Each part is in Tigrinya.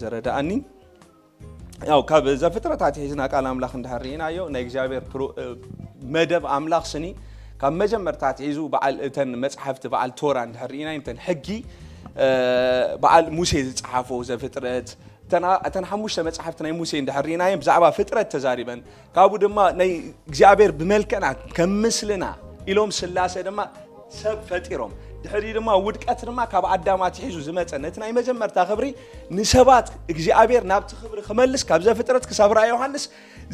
ዘረዳኣኒ። ያው ካብ ዘፍጥረታት ሒዝና ቃል ኣምላኽ እንድሕር ርኢናዮ፣ ናይ እግዚኣብሔር ፕሮ-፣ እ፣ መደብ ኣምላኽ ስኒ ካብ መጀመርታ ኣትሒዙ በዓል እተን መጽሓፍቲ በዓል ቶራ እንድሕር ርኢናዮ፣ እተን ሕጊ፣ እ፣ በዓል ሙሴ ዝጸሓፎ ዘፍጥረት፣ እተን፣ እተን ሓሙሽተ መጽሓፍቲ ናይ ሙሴ እንድሕር ርኢናዮ ብዛዕባ ፍጥረት ተዛሪበን፣ ካብኡ ድማ ናይ እግዚኣብሔር ብመልክዕና ከም ምስልና ኢሎም ስላሴ ድማ ሰብ ፈጢሮም። ድሕሪ ድማ ውድቀት ድማ ካብ ኣዳም ኣትሒዙ ዝመጸ ነቲ ናይ መጀመርታ ክብሪ ንሰባት እግዚኣብሔር ናብቲ ክብሪ ክመልስ ካብ ዘፍጥረት ክሳብ ራእየ ዮሃንስ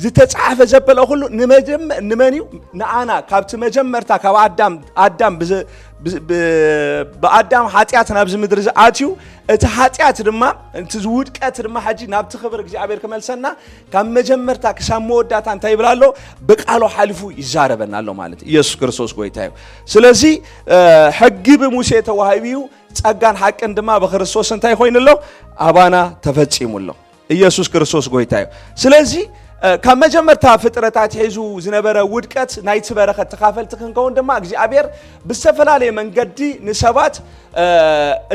ዝተጻሕፈ ዘበለ ኩሉ ንመጀመ-፣ ንመን እዩ? ንኣና። ካብቲ መጀመርታ ካብ ኣዳም፣ ኣዳም ብዘ-፣ ብ-፣ ብ-፣ ብኣዳም ሓጢኣት ናብዚ ምድሪ ዝኣትዩ፣ እቲ ሓጢኣት ድማ፣ እቲ ውድቀት ድማ ሕጂ ናብቲ ክብሪ እግዚኣብሔር ክመልሰና ካብ መጀመርታ ክሳብ መወዳእታ እንታይ ይብል ኣሎ? ብቃሉ ሓሊፉ ይዛረበና ኣሎ ማለት እዩ። ኢየሱስ ክርስቶስ ጎይታ እዩ። ስለዚ፣ እ፣ ሕጊ ብሙሴ ተዋሂቡ እዩ፣ ጸጋን ሓቅን ድማ ብክርስቶስ እንታይ ኮይኑ ኣሎ? ኣባና ተፈጺሙ ኣሎ። ኢየሱስ ክርስቶስ ጎይታ እዩ። ስለዚ፣ እ፣ ካብ መጀመርታ ፍጥረታት ሒዙ ዝነበረ ውድቀት ናይቲ በረኸት ተኻፈልቲ ክንከውን ድማ እግዚኣብሔር ብዝተፈላለየ መንገዲ ንሰባት፣ እ፣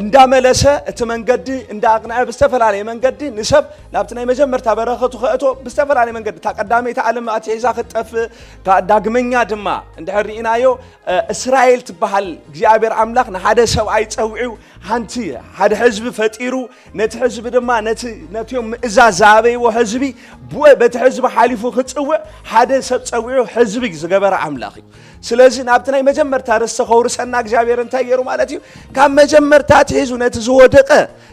እንዳመለሰ፣ እቲ መንገዲ እንዳኣቕንዐ፣ ብዝተፈላለየ መንገዲ ንሰብ ናብቲ ናይ መጀመርታ በረኸቱ ከእቶ ብዝተፈላለየ መንገዲ፣ እታ ቀዳመይቲ ዓለም ኣትሒዛ ክትጠፍእ፣ ካ-፣ ዳግመኛ ድማ እንድሕር ርኢናዮ፣ እ፣ እስራኤል ትበሃል እግዚኣብሔር ኣምላኽ ንሓደ ሰብኣይ ጸዊዑ፣ ሓንቲ፣ ሓደ ህዝቢ ፈጢሩ፣ ነቲ ህዝቢ ድማ፣ ነቲ፣ ነቲኦም ምእዛዝ ዝኣበይዎ ህዝቢ፣ ብወ-፣ በቲ ህዝቢ ሓሊፉ ክጽውዕ ሓደ ሰብ ጸዊዑ ህዝቢ ዝገበረ ኣምላኽ እዩ። ስለዚ ናብቲ ናይ መጀመርታ ርስቲ ከውርሰና እግዚኣብሔር እንታይ ገይሩ ማለት እዩ? ካብ መጀመርታ ኣትሒዙ ነቲ ዝወደቀ፣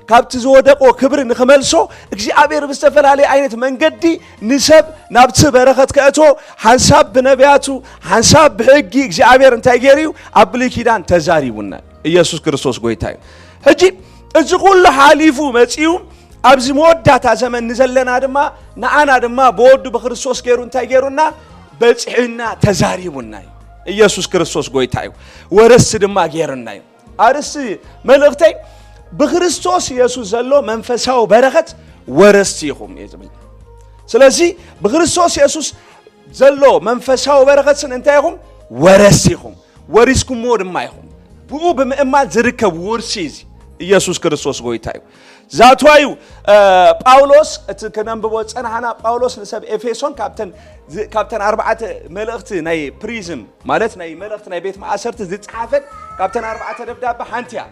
ካብቲ ዝወደቆ ክብሪ ንክመልሶ እግዚኣብሔር ብዝተፈላለየ ዓይነት መንገዲ ንሰብ ናብቲ በረኸት ከእቶ፣ ሓንሳብ ብነቢያቱ፣ ሓንሳብ ብሕጊ እግዚኣብሔር እንታይ ገይሩ እዩ? ኣብ ብሉይ ኪዳን ተዛሪቡና። ኢየሱስ ክርስቶስ ጎይታ እዩ። ሕጂ እዚ ኩሉ ሓሊፉ መጺኡ ኣብዚ መወዳእታ ዘመን ንዘለና ድማ፣ ንዓና ድማ ብወዱ ብክርስቶስ ገይሩ እንታይ ገይሩና? በጺሑና፣ ተዛሪቡና እዩ። ኢየሱስ ክርስቶስ ጎይታ እዩ። ወረስቲ ድማ ገይሩና እዩ። ኣርእስቲ መልእኽተይ ብክርስቶስ ኢየሱስ ዘሎ መንፈሳዊ በረኸት ወረስቲ ኢኹም እየ ዝብል። ስለዚ ብክርስቶስ ኢየሱስ ዘሎ መንፈሳዊ በረኸትን እንታይ ኢኹም? ወረስቲ ኢኹም። ወሪስኩምዎ ድማ ኢኹም። ብኡ ብምእማን ዝርከብ ውርሲ እዚ ኢየሱስ ክርስቶስ ጎይታ እዩ። ዛትዋ እዩ፣ እ፣ ጳውሎስ፣ እቲ ክነንብቦ ዝጸናሕና ጳውሎስ ንሰብ ኤፌሶን ካብተን ዝ-፣ ካብተን ኣርባዕተ መልእኽቲ ናይ ፕሪዝም፣ ማለት ናይ መልእኽቲ ናይ ቤት ማእሰርቲ ዝጸሓፈን ካብተን ኣርባዕተ ደብዳበ ሓንቲ እያ።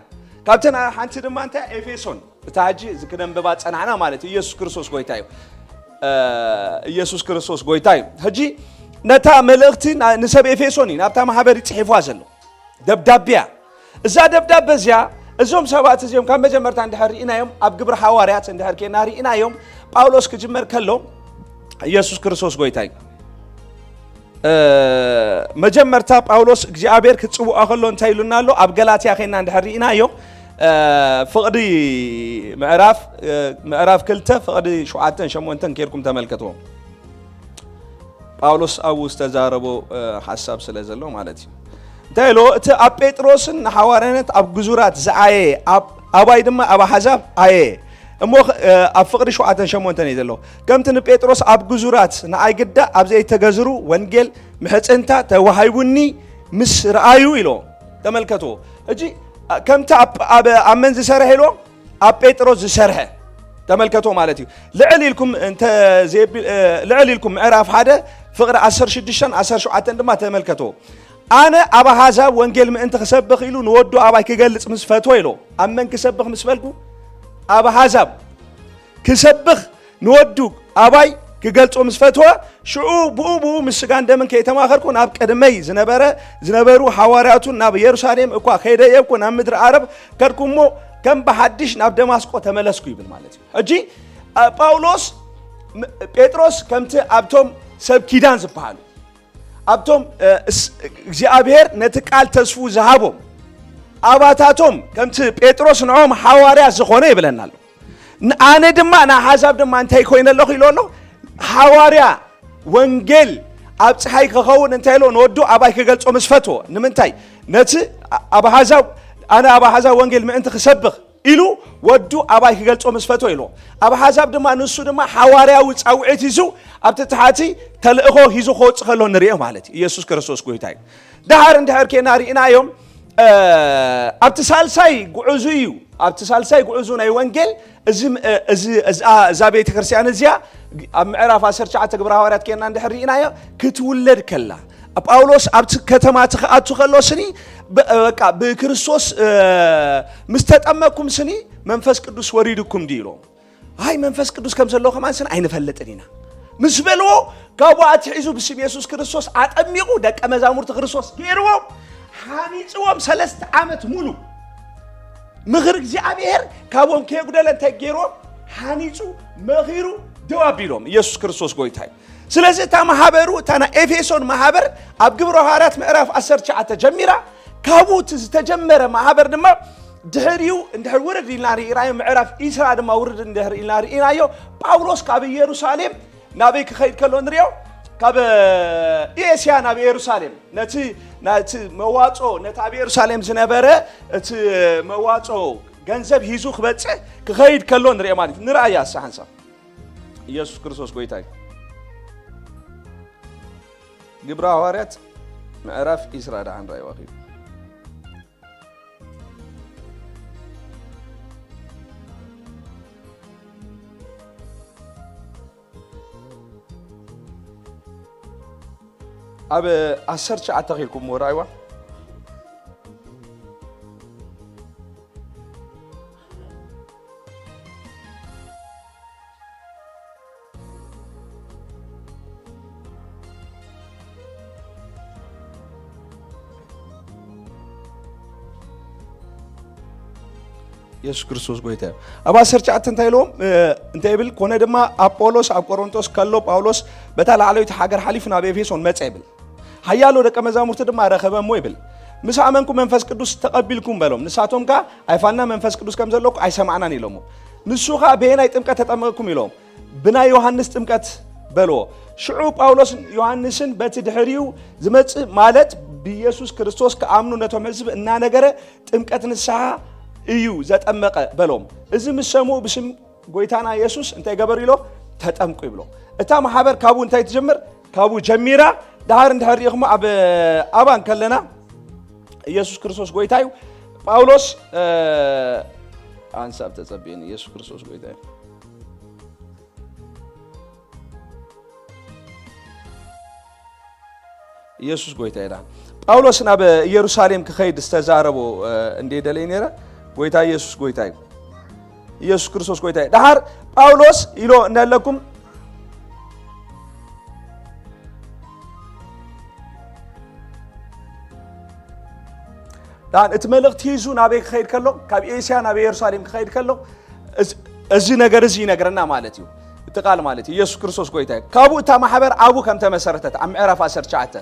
ካብተን ኣ-፣ ሓንቲ ድማ እንታይ? ኤፌሶን። እታ ሕጂ እዚ ክነንብባ ዝጸናሕና ማለት እዩ። ኢየሱስ ክርስቶስ ጎይታ እዩ። እ፣ ኢየሱስ ክርስቶስ ጎይታ እዩ። ሕጂ ነታ መልእኽቲ ና-፣ ንሰብ ኤፌሶን እዩ፣ ናብታ ማሕበር እዩ ጽሒፍዋ ዘሎ። ደብዳቤያ። እዛ ደብዳበ እዚኣ፣ እዞም ሰባት እዚኦም ካብ መጀመርታ እንድሕር ርኢናዮም፣ ኣብ ግብሪ ሓዋርያት እንድሕር ኬና ርኢናዮም፣ ጳውሎስ ክጅመር ከሎ፣ ኢየሱስ ክርስቶስ ጎይታ እዩ። እ፣ መጀመርታ ጳውሎስ እግዚኣብሔር ክጽውዖ ከሎ እንታይ ኢሉና ኣሎ? ኣብ ገላትያ ኬና እንድሕር ርኢናዮ፣ እ፣ ፍቕዲ ምዕራፍ፣ እ፣ ምዕራፍ ክልተ ፍቕዲ ሸውዓተን ሸሞንተን ኬድኩም ተመልከትዎ። ጳውሎስ ኣብኡ ዝተዛረቦ፣ እ፣ ሓሳብ ስለ ዘሎ ማለት እዩ። እንታይ ኢሎ? እቲ ኣብ ጴጥሮስን ንሓዋርያነት ኣብ ግዙራት ዝኣየ፣ ኣብ-፣ ኣባይ ድማ ኣብ ኣሕዛብ ኣየ። እሞ ኸ-፣ እ፣ ኣብ ፍቕዲ ሸውዓተን ሸሞንተን እዩ ዘሎ። ከምቲ ንጴጥሮስ ኣብ ግዙራት ንኣይ ግዳ ኣብ ዘይተገዝሩ ወንጌል ምሕጽንታ ተዋሂቡኒ ምስ ረኣዩ ኢሎ። ተመልከትዎ። ሕጂ፣ እ፣ ከምቲ ኣብ፣ ኣብ፣ ኣብ መን ዝሰርሐ ኢሎ? ኣብ ጴጥሮስ ዝሰርሐ። ተመልከቶ ማለት እዩ። ልዕል ኢልኩም እንተ ዘይብል፣ እ፣ ልዕል ኢልኩም ምዕራፍ ሓደ ፍቕሪ ዓሰርተ ሽዱሽተን ዓሰርተ ሸውዓተን ድማ ተመልከቶ። ኣነ ኣብ ኣሕዛብ ወንጌል ምእንቲ ክሰብኽ ኢሉ ንወዱ ኣባይ ክገልጽ ምስ ፈትወ ኢሎ። ኣብ መን ክሰብኽ ምስ በልኩ? ኣብ ኣሕዛብ ክሰብኽ ንወዱ ኣባይ ክገልጾ ምስ ፈትወ፣ ሽዑ ብኡ ብኡ ምስ ስጋን ደምን ከይተማኸርኩ ናብ ቅድመይ ዝነበረ፣ ዝነበሩ ሓዋርያቱን ናብ የሩሳሌም እኳ ከይደየብኩ ናብ ምድሪ ዓረብ ከድኩ እሞ ከም ብሓድሽ ናብ ደማስቆ ተመለስኩ ይብል ማለት እዩ። ሕጂ፣ እ፣ ጳውሎስ፣ ም-፣ ጴጥሮስ ከምቲ ኣብቶም ሰብ ኪዳን ዝበሃሉ፣ ኣብቶም፣ እ፣ እስ-፣ እግዚኣብሔር ነቲ ቃል ተስፉ ዝሃቦም ኣባታቶም ከምቲ ጴጥሮስ ንዖም ሓዋርያ ዝኾነ ይብለና ኣሎ። ን-፣ ኣነ ድማ ንኣሕዛብ ድማ እንታይ ኮይነ ኣለኹ ኢሎ ኣሎ? ሓዋርያ ወንጌል ኣብ ፀሓይ ክኸውን እንታይ ኢሎ ንወዱ ኣባይ ክገልጾ ምስ ፈትዎ። ንምንታይ? ነቲ ኣ-፣ ኣብ ኣሕዛብ፣ ኣነ ኣብ ኣሕዛብ ወንጌል ምእንቲ ክሰብኽ ኢሉ ወዱ ኣባይ ክገልጾ ምስ ፈትወ ኢልዎ። ኣብ ኣሕዛብ ድማ ንሱ ድማ ሓዋርያዊ ጻውዒት ሒዙ ኣብቲ ታሕቲ ተልእኾ ሒዙ ክወጽእ ከሎ ንሪኦ ማለት እዩ። ኢየሱስ ክርስቶስ ጎይታ እዩ። ደሓር እንድሕር ኬና ርኢናዮም፣ እ፣ ኣብቲ ሳልሳይ ጉዕዙ እዩ። ኣብቲ ሳልሳይ ጉዕዞ ናይ ወንጌል እዚ ም- እ- እዚ እዛ እዛ ቤተ ክርስቲያን እዚኣ ኣብ ምዕራፍ ዓሰርተ ትሽዓተ ግብረ ሃዋርያት ኬና እንድሕር ርኢናዮ ክትውለድ ከላ ጳውሎስ ኣብቲ ከተማ ትኽኣቱ ከሎ ስኒ ብ- በቃ ብክርስቶስ እ፣ ምስ ተጠመኩም ስኒ መንፈስ ቅዱስ ወሪድኩም ድዩ ኢሎም። ኣይ መንፈስ ቅዱስ ከም ዘሎ ከማን ስኒ ኣይንፈልጥን ኢና ምስ በልዎ ካብኡ ኣትሒዙ ብስም የሱስ ክርስቶስ ኣጠሚቑ ደቀ መዛሙርቲ ክርስቶስ ገይርዎም ሃኒፅዎም ሰለስተ ዓመት ሙሉ ምኽሪ እግዚኣብሔር ካብኦም ከየጉደለ እንታይ ገይርዎም ሃኒፁ መኺሩ ደው ኣቢሎም ኢየሱስ ክርስቶስ ጎይታ እዩ። ስለዚ እታ ማሕበሩ እታ ናይ ኤፌሶን ማሕበር ኣብ ግብረ ሃዋርያት ምዕራፍ ዓሰርተ ትሽዓተ ጀሚራ ካብኡ እቲ ዝተጀመረ ማሕበር ድማ ድሕሪኡ እንድሕር ውርድ ኢልና ርኢናዮ ምዕራፍ ኢስራ ድማ ውርድ እንድሕር ኢልና ርኢናዮ ጳውሎስ ካብ ኢየሩሳሌም ናበይ ክኸይድ ከሎ ንሪኦ ካብ ኤስያ ናብ ኢየሩሳሌም ነቲ ነቲ መዋጾ ነቲ ኣብ ኢየሩሳሌም ዝነበረ እቲ መዋጾ ገንዘብ ሂዙ ክበጽሕ ክኸይድ ከሎ ንሪኦ ማለት እዩ። ንርኣያ እሳ ሓንሳብ ኢየሱስ ክርስቶስ ጎይታ እዩ። ግብረ ሃዋርያት ምዕራፍ ኢስራ ደሓን ራእይዋ ኺዱ ኣብ ዓሰርተ ትሽዓተ ኺልኩም ሞ ራእይዋ የሱስ ክርስቶስ ጎይታ እዩ። ኣብ ዓሰርተ ትሽዓተ እንታይ ኢልዎም? እ፣ እንታይ ይብል? ኮነ ድማ ኣፖሎስ ኣብ ቆሮንቶስ ከሎ ጳውሎስ በታ ላዕለዊት ሃገር ሓሊፉ ናብ ኤፌሶን መጸ ይብል። ሓያሎ ደቀ መዛሙርቲ ድማ ረኸበ እሞ ይብል፣ ምስ ኣመንኩም መንፈስ ቅዱስ ተቐቢልኩም በሎም። ንሳቶም ከኣ ኣይፋልና መንፈስ ቅዱስ ከም ዘለኩ ኣይሰማዕናን ኢሎሞ። ንሱ ኸኣ በየናይ ጥምቀት ተጠመቕኩም ኢሎም። ብናይ ዮሃንስ ጥምቀት በልዎ። ሽዑ ጳውሎስን ዮሃንስን በቲ ድሕሪኡ ዝመጽእ ማለት ብኢየሱስ ክርስቶስ ክኣምኑ ነቶም ህዝቢ እናነገረ ጥምቀት ንስሓ እዩ ዘጠመቐ በሎም። እዚ ምስ ሰምኡ ብስም ጎይታና የሱስ እንታይ ገበሩ ኢሎ? ተጠምቁ ይብሎ። እታ ማሕበር ካብኡ እንታይ ትጀምር? ካብኡ ጀሚራ። ደሃር እንድሕር ርኢኹሞ ኣብ ኣባን ከለና ኢየሱስ ክርስቶስ ጎይታ እዩ። ጳውሎስ እ፣ ኣንሳብ ተጸብየኒ ኢየሱስ ክርስቶስ ጎይታ እዩ። ኢየሱስ ጎይታ እዩ። ዳን ጳውሎስ ናብ ኢየሩሳሌም ክኸይድ ዝተዛረቦ እ፣ እንዴ ደለይ ነረ ጎይታ ኢየሱስ ጎይታ እዩ። ኢየሱስ ክርስቶስ ጎይታ እዩ። ደሃር ጳውሎስ ኢሎ እነለኩም ዳን እቲ መልእኽቲ ሂዙ ናበይ ክኸይድ ከሎ ካብ ኤስያ ናብ ኢየሩሳሌም ክኸይድ ከሎ እዚ- እዚ ነገር እዚ ይነግረና ማለት እዩ። እቲ ቃል ማለት እዩ ኢየሱስ ክርስቶስ ጎይታ እዩ። ካብኡ እታ ማሕበር ኣብኡ ከም ተመሰረተት ኣብ ምዕራፍ ዓሰርተ ትሽዓተ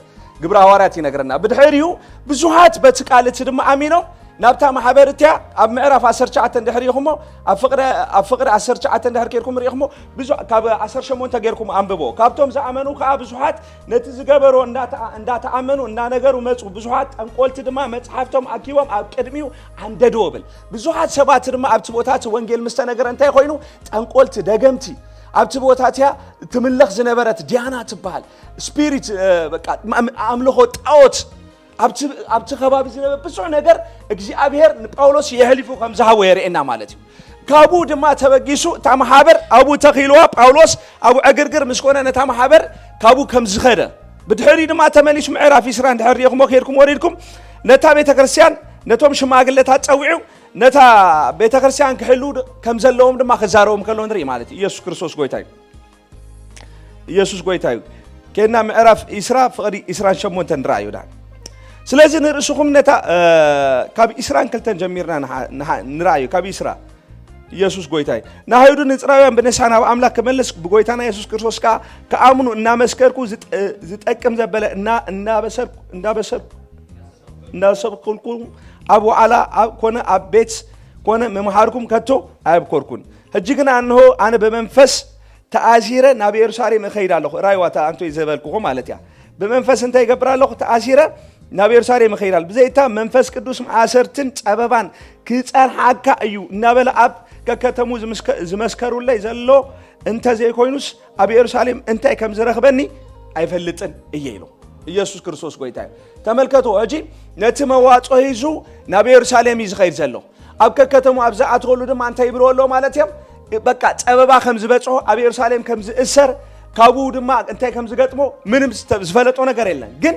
ግብረ ሃዋርያት ይነግረና። ብድሕሪኡ ብዙሃት በቲ ቃል እቲ ድማ ኣሚኖም ናብታ ማሕበር እቲያ ኣብ ምዕራፍ ዓሰርተ ትሽዓተ እንድሕር ኢኹሞ ኣብ ፍቕሪ ኣብ ፍቕሪ ዓሰርተ ትሽዓተ እንድሕር ኬድኩም ርኢኹሞ ብዙ ካብ ዓሰርተ ሸሞንተ ጌርኩም ኣንብቦ። ካብቶም ዝኣመኑ ከዓ ብዙሓት ነቲ ዝገበሮ እንዳተኣ- እንዳተኣመኑ እናነገሩ መፁ። ብዙሓት ጠንቆልቲ ድማ መፅሓፍቶም ኣኪቦም ኣብ ቅድሚኡ ኣንደድዎ ብል። ብዙሓት ሰባት ድማ ኣብቲ ቦታ እቲ ወንጌል ምስ ተነገረ እንታይ ኮይኑ ጠንቆልቲ ደገምቲ ኣብቲ ቦታ እቲያ ትምለኽ ዝነበረት ዲያና ትበሃል ስፒሪት እ፣ በቃ ኣም- ኣምልኾ ጣዖት ኣብቲ ኣብቲ ከባቢ ዝነበረ ብዙሕ ነገር እግዚኣብሔር ንጳውሎስ የሕሊፉ ከም ዝሃቦ የርእየና ማለት እዩ። ካብኡ ድማ ተበጊሱ እታ ማሓበር ኣብኡ ተኺልዋ ጳውሎስ ኣብኡ ዕግርግር ምስ ኮነ ነታ ማሓበር ካብኡ ከም ዝኸደ ብድሕሪ ድማ ተመሊሱ ምዕራፍ ኢስራ እንድሕር ሪኢኹሞ ከይድኩም ወሪድኩም ነታ ቤተ ክርስቲያን ነቶም ሽማግለታት ጸዊዑ ነታ ቤተ ክርስቲያን ክሕልው ከም ዘለዎም ድማ ክዛረቦም ከሎ ንርኢ ማለት እዩ። ኢየሱስ ክርስቶስ ጎይታ እዩ። ኢየሱስ ጎይታ እዩ። ኬና ምዕራፍ ኢስራ ፍቕዲ ኢስራን ሸሞንተን ንርኣዮ ዳ ስለዚ ንርእስኹም ነታ እ፣ ካብ ኢስራን ክልተን ጀሚርና ንሓ- ንሓ- ንርኣዮ ካብ ኢስራ ኢየሱስ ጎይታ እዩ። ንኣይሁድን ንጽራውያን ብንስሓ ናብ ኣምላኽ ክመልስ ብጎይታና የሱስ ክርስቶስ ከኣ ክኣምኑ እናመስከርኩ ዝጠ- ዝጠቅም ዘበለ እና- እናበሰርኩ እናበሰርኩ እናሰብኩልኩም ኣብ ዋዕላ ኣብ ኮነ ኣብ ቤት ኮነ ምምሃርኩም ከቶ ኣየብኮርኩን። ሕጂ ግና እንሆ ኣነ ብመንፈስ ተኣሲረ ናብ የሩሳሌም እኸይድ ኣለኹ። ራይዋ እታ ኣንቶይ ዘበልኩኹ ማለት እያ። ብመንፈስ እንታይ ይገብር ኣለኹ? ተኣሲረ ናብ የሩሳሌም እኸይድ ኣለኹ። ብዘይታ መንፈስ ቅዱስ ማእሰርትን ጸበባን ክጸንሓካ እዩ እናበለ ኣብ ከከተሙ ዝምስከ- ዝመስከሩለይ ዘሎ እንተዘይኮይኑስ ኣብ የሩሳሌም እንታይ ከም ዝረኽበኒ ኣይፈልጥን እየ ኢሉ። ኢየሱስ ክርስቶስ ጎይታ እዩ። ተመልከቱ፣ ሕጂ ነቲ መዋጾ ሂዙ ናብ የሩሳሌም እዩ ዝኸይድ ዘሎ። ኣብ ከከተሙ ኣብ ዝኣተወሉ ድማ እንታይ ይብልዎ ኣለዉ ማለት እዮም? በቃ ጸበባ ከም ዝበጽሖ፣ ኣብ የሩሳሌም ከም ዝእሰር፣ ካብኡ ድማ እንታይ ከም ዝገጥሞ ምንም ዝተ-፣ ዝፈለጦ ነገር የለን። ግን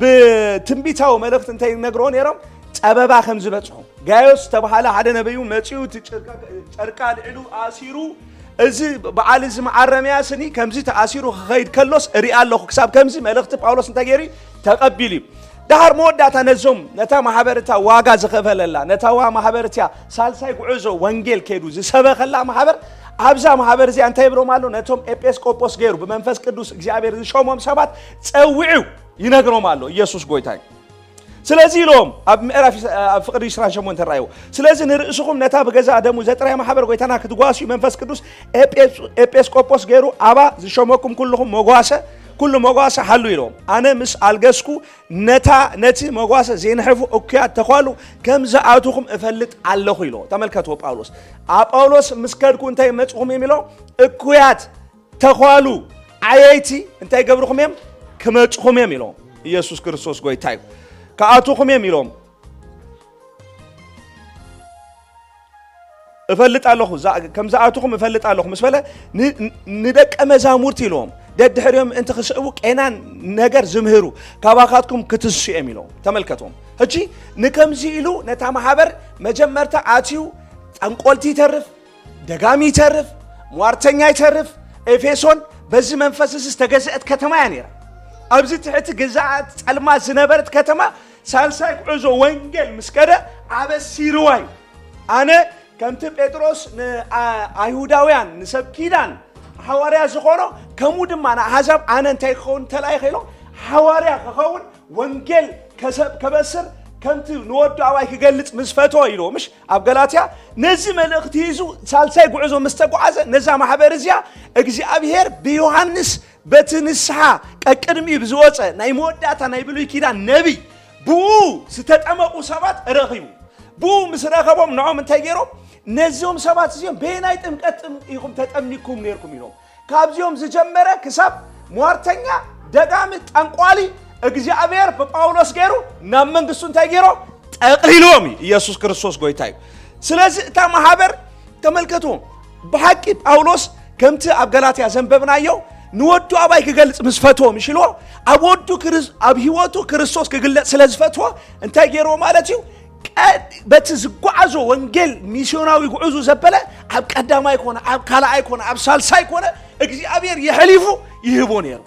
ብትንቢታዊ መልእኽቲ እንታይ ይነግርዎ ነይሮም? ጸበባ ከም ዝበጽሖ። ጋዮስ ዝተባህለ ሓደ ነቢይ እውን መጺኡ እቲ ጨርቃ፣ ጨርቃ ኣልዒሉ ኣሲሩ፣ እዚ በዓል እዚ መዓረምያ ስኒ ከምዚ ተኣሲሩ ክኸይድ ከሎስ እርኢ ኣለኹ። ክሳብ ከምዚ መልእኽቲ ጳውሎስ እንታይ ገይሩ እዩ? ተቐቢሉ እዩ። ደሓር መወዳእታ ነዞም፣ ነታ ማሕበር እታ ዋጋ ዝኸፈለላ፣ ነታ ዋ-፣ ማሕበር እቲያ ሳልሳይ ጉዕዞ ወንጌል ከይዱ ዝሰበኸላ ማሕበር፣ ኣብዛ ማሕበር እዚኣ እንታይ ይብሎም ኣሎ? ነቶም ኤጲስቆጶስ ገይሩ ብመንፈስ ቅዱስ እግዚኣብሔር ዝሾሞም ሰባት ጸዊዑ ይነግሮም ኣሎ። ኢየሱስ ጎይታ እዩ። ስለዚ ኢሎም ኣብ ምዕራፍ ይስ-፣ ኣብ ፍቕዲ ዕስራን ሸሞንተን ራእይዎ። ስለዚ ንርእስኹም ነታ ብገዛ ደሙ ዘጥራያ ማሕበር ጎይታና ክትጓስዩ መንፈስ ቅዱስ ኤጲስ-፣ ኤጲስቆጶስ ገይሩ ኣባ ዝሾመኩም ኩልኹም መጓሰ፣ ኩሉ መጓሰ ሓሉ ኢሎም። ኣነ ምስ ኣልገስኩ ነታ፣ ነቲ መጓሰ ዘይንሕፉ እኩያት ተኳሉ ከም ዝኣትኹም እፈልጥ ኣለኹ ኢሎ። ተመልከትዎ ጳውሎስ። ኣብ ጳውሎስ ምስ ከድኩ እንታይ መጽኹም እዮም ኢሎ? እኩያት ተኳሉ ዓየይቲ እንታይ ገብርኹም እዮም? ክመጽኹም እዮም ኢሎ። ኢየሱስ ክርስቶስ ጎይታ እዩ። ክኣትኹም እዮም ኢሎም። እፈልጥ ኣለኹ፣ ዛ-፣ ከም ዝኣትኹም እፈልጥ ኣለኹ ምስ በለ፣ ን-፣ ን-፣ ንደቀ መዛሙርቲ ኢልዎም፣ ደድሕሪኦም ምእንቲ ክስዕቡ ቄናን ነገር ዝምህሩ፣ ካባኻትኩም ክትንሱ እዮም ኢልዎም። ተመልከትዎም። ሕጂ ንከምዚ ኢሉ ነታ ማሕበር መጀመርታ ኣትዩ ጠንቆልቲ ይተርፍ፣ ደጋሚ ይተርፍ፣ ሟርተኛ ይተርፍ። ኤፌሶን በዚ መንፈስ እዚ ዝተገዝአት ከተማ እያ ነይራ። ኣብዚ ትሕቲ ግዝኣት ጸልማት ዝነበረት ከተማ ሳልሳይ ጉዕዞ ወንጌል ምስ ከደ ኣበሲርዋ እዩ። ኣነ ከምቲ ጴጥሮስ ንኣይሁዳውያን ንሰብ ኪዳን ሓዋርያ ዝኾኖ፣ ከምኡ ድማ ንኣሕዛብ ኣነ እንታይ ክኸውን ተላኢኸ ኢሎ? ሓዋርያ ክኸውን፣ ወንጌል ከሰብ-፣ ከበስር፣ ከምቲ ንወዱ ኣባይ ክገልጽ ምስ ፈትወ ኢሎ። ምሽ ኣብ ገላትያ ነዚ መልእኽቲ ሒዙ ሳልሳይ ጉዕዞ ምስ ተጓዓዘ፣ ነዛ ማሕበር እዚኣ እግዚኣብሔር ብዮሃንስ በቲ ንስሓ ቀቅድሚኡ ብዝወፀ ናይ መወዳእታ ናይ ብሉይ ኪዳን ነቢይ ብኡ ዝተጠመቑ ሰባት ረኺቡ። ብኡ ምስ ረኸቦም ንዖም እንታይ ገይሮም? ነዚኦም ሰባት እዚኦም በየናይ ጥምቀት ጥም-፣ ኢኹም ተጠሚኩም ነይርኩም ኢሎም። ካብዚኦም ዝጀመረ ክሳብ ሟርተኛ፣ ደጋሚ፣ ጠንቋሊ እግዚኣብሔር ብጳውሎስ ገይሩ ናብ መንግስቱ እንታይ ገይሮ? ጠቕሊልዎም እዩ። ኢየሱስ ክርስቶስ ጎይታ እዩ። ስለዚ እታ ማሕበር ተመልከቱ። ብሓቂ ጳውሎስ ከምቲ ኣብ ገላትያ ዘንበብናዮ ንወዱ ኣባይ ክገልጽ ምስ ፈትዎ ምሽ ኢልዎ፣ ኣብ ወዱ ክርስ-፣ ኣብ ህይወቱ ክርስቶስ ክግለጽ ስለ ዝፈትዎ እንታይ ገይርዎ ማለት እዩ? ቀ-፣ በቲ ዝጓዓዞ ወንጌል ሚስዮናዊ ጉዕዙ ዘበለ ኣብ ቀዳማይ ኮነ፣ ኣብ ካልኣይ ኮነ፣ ኣብ ሳልሳይ ኮነ እግዚኣብሔር የሕሊፉ ይህቦ ነይሩ።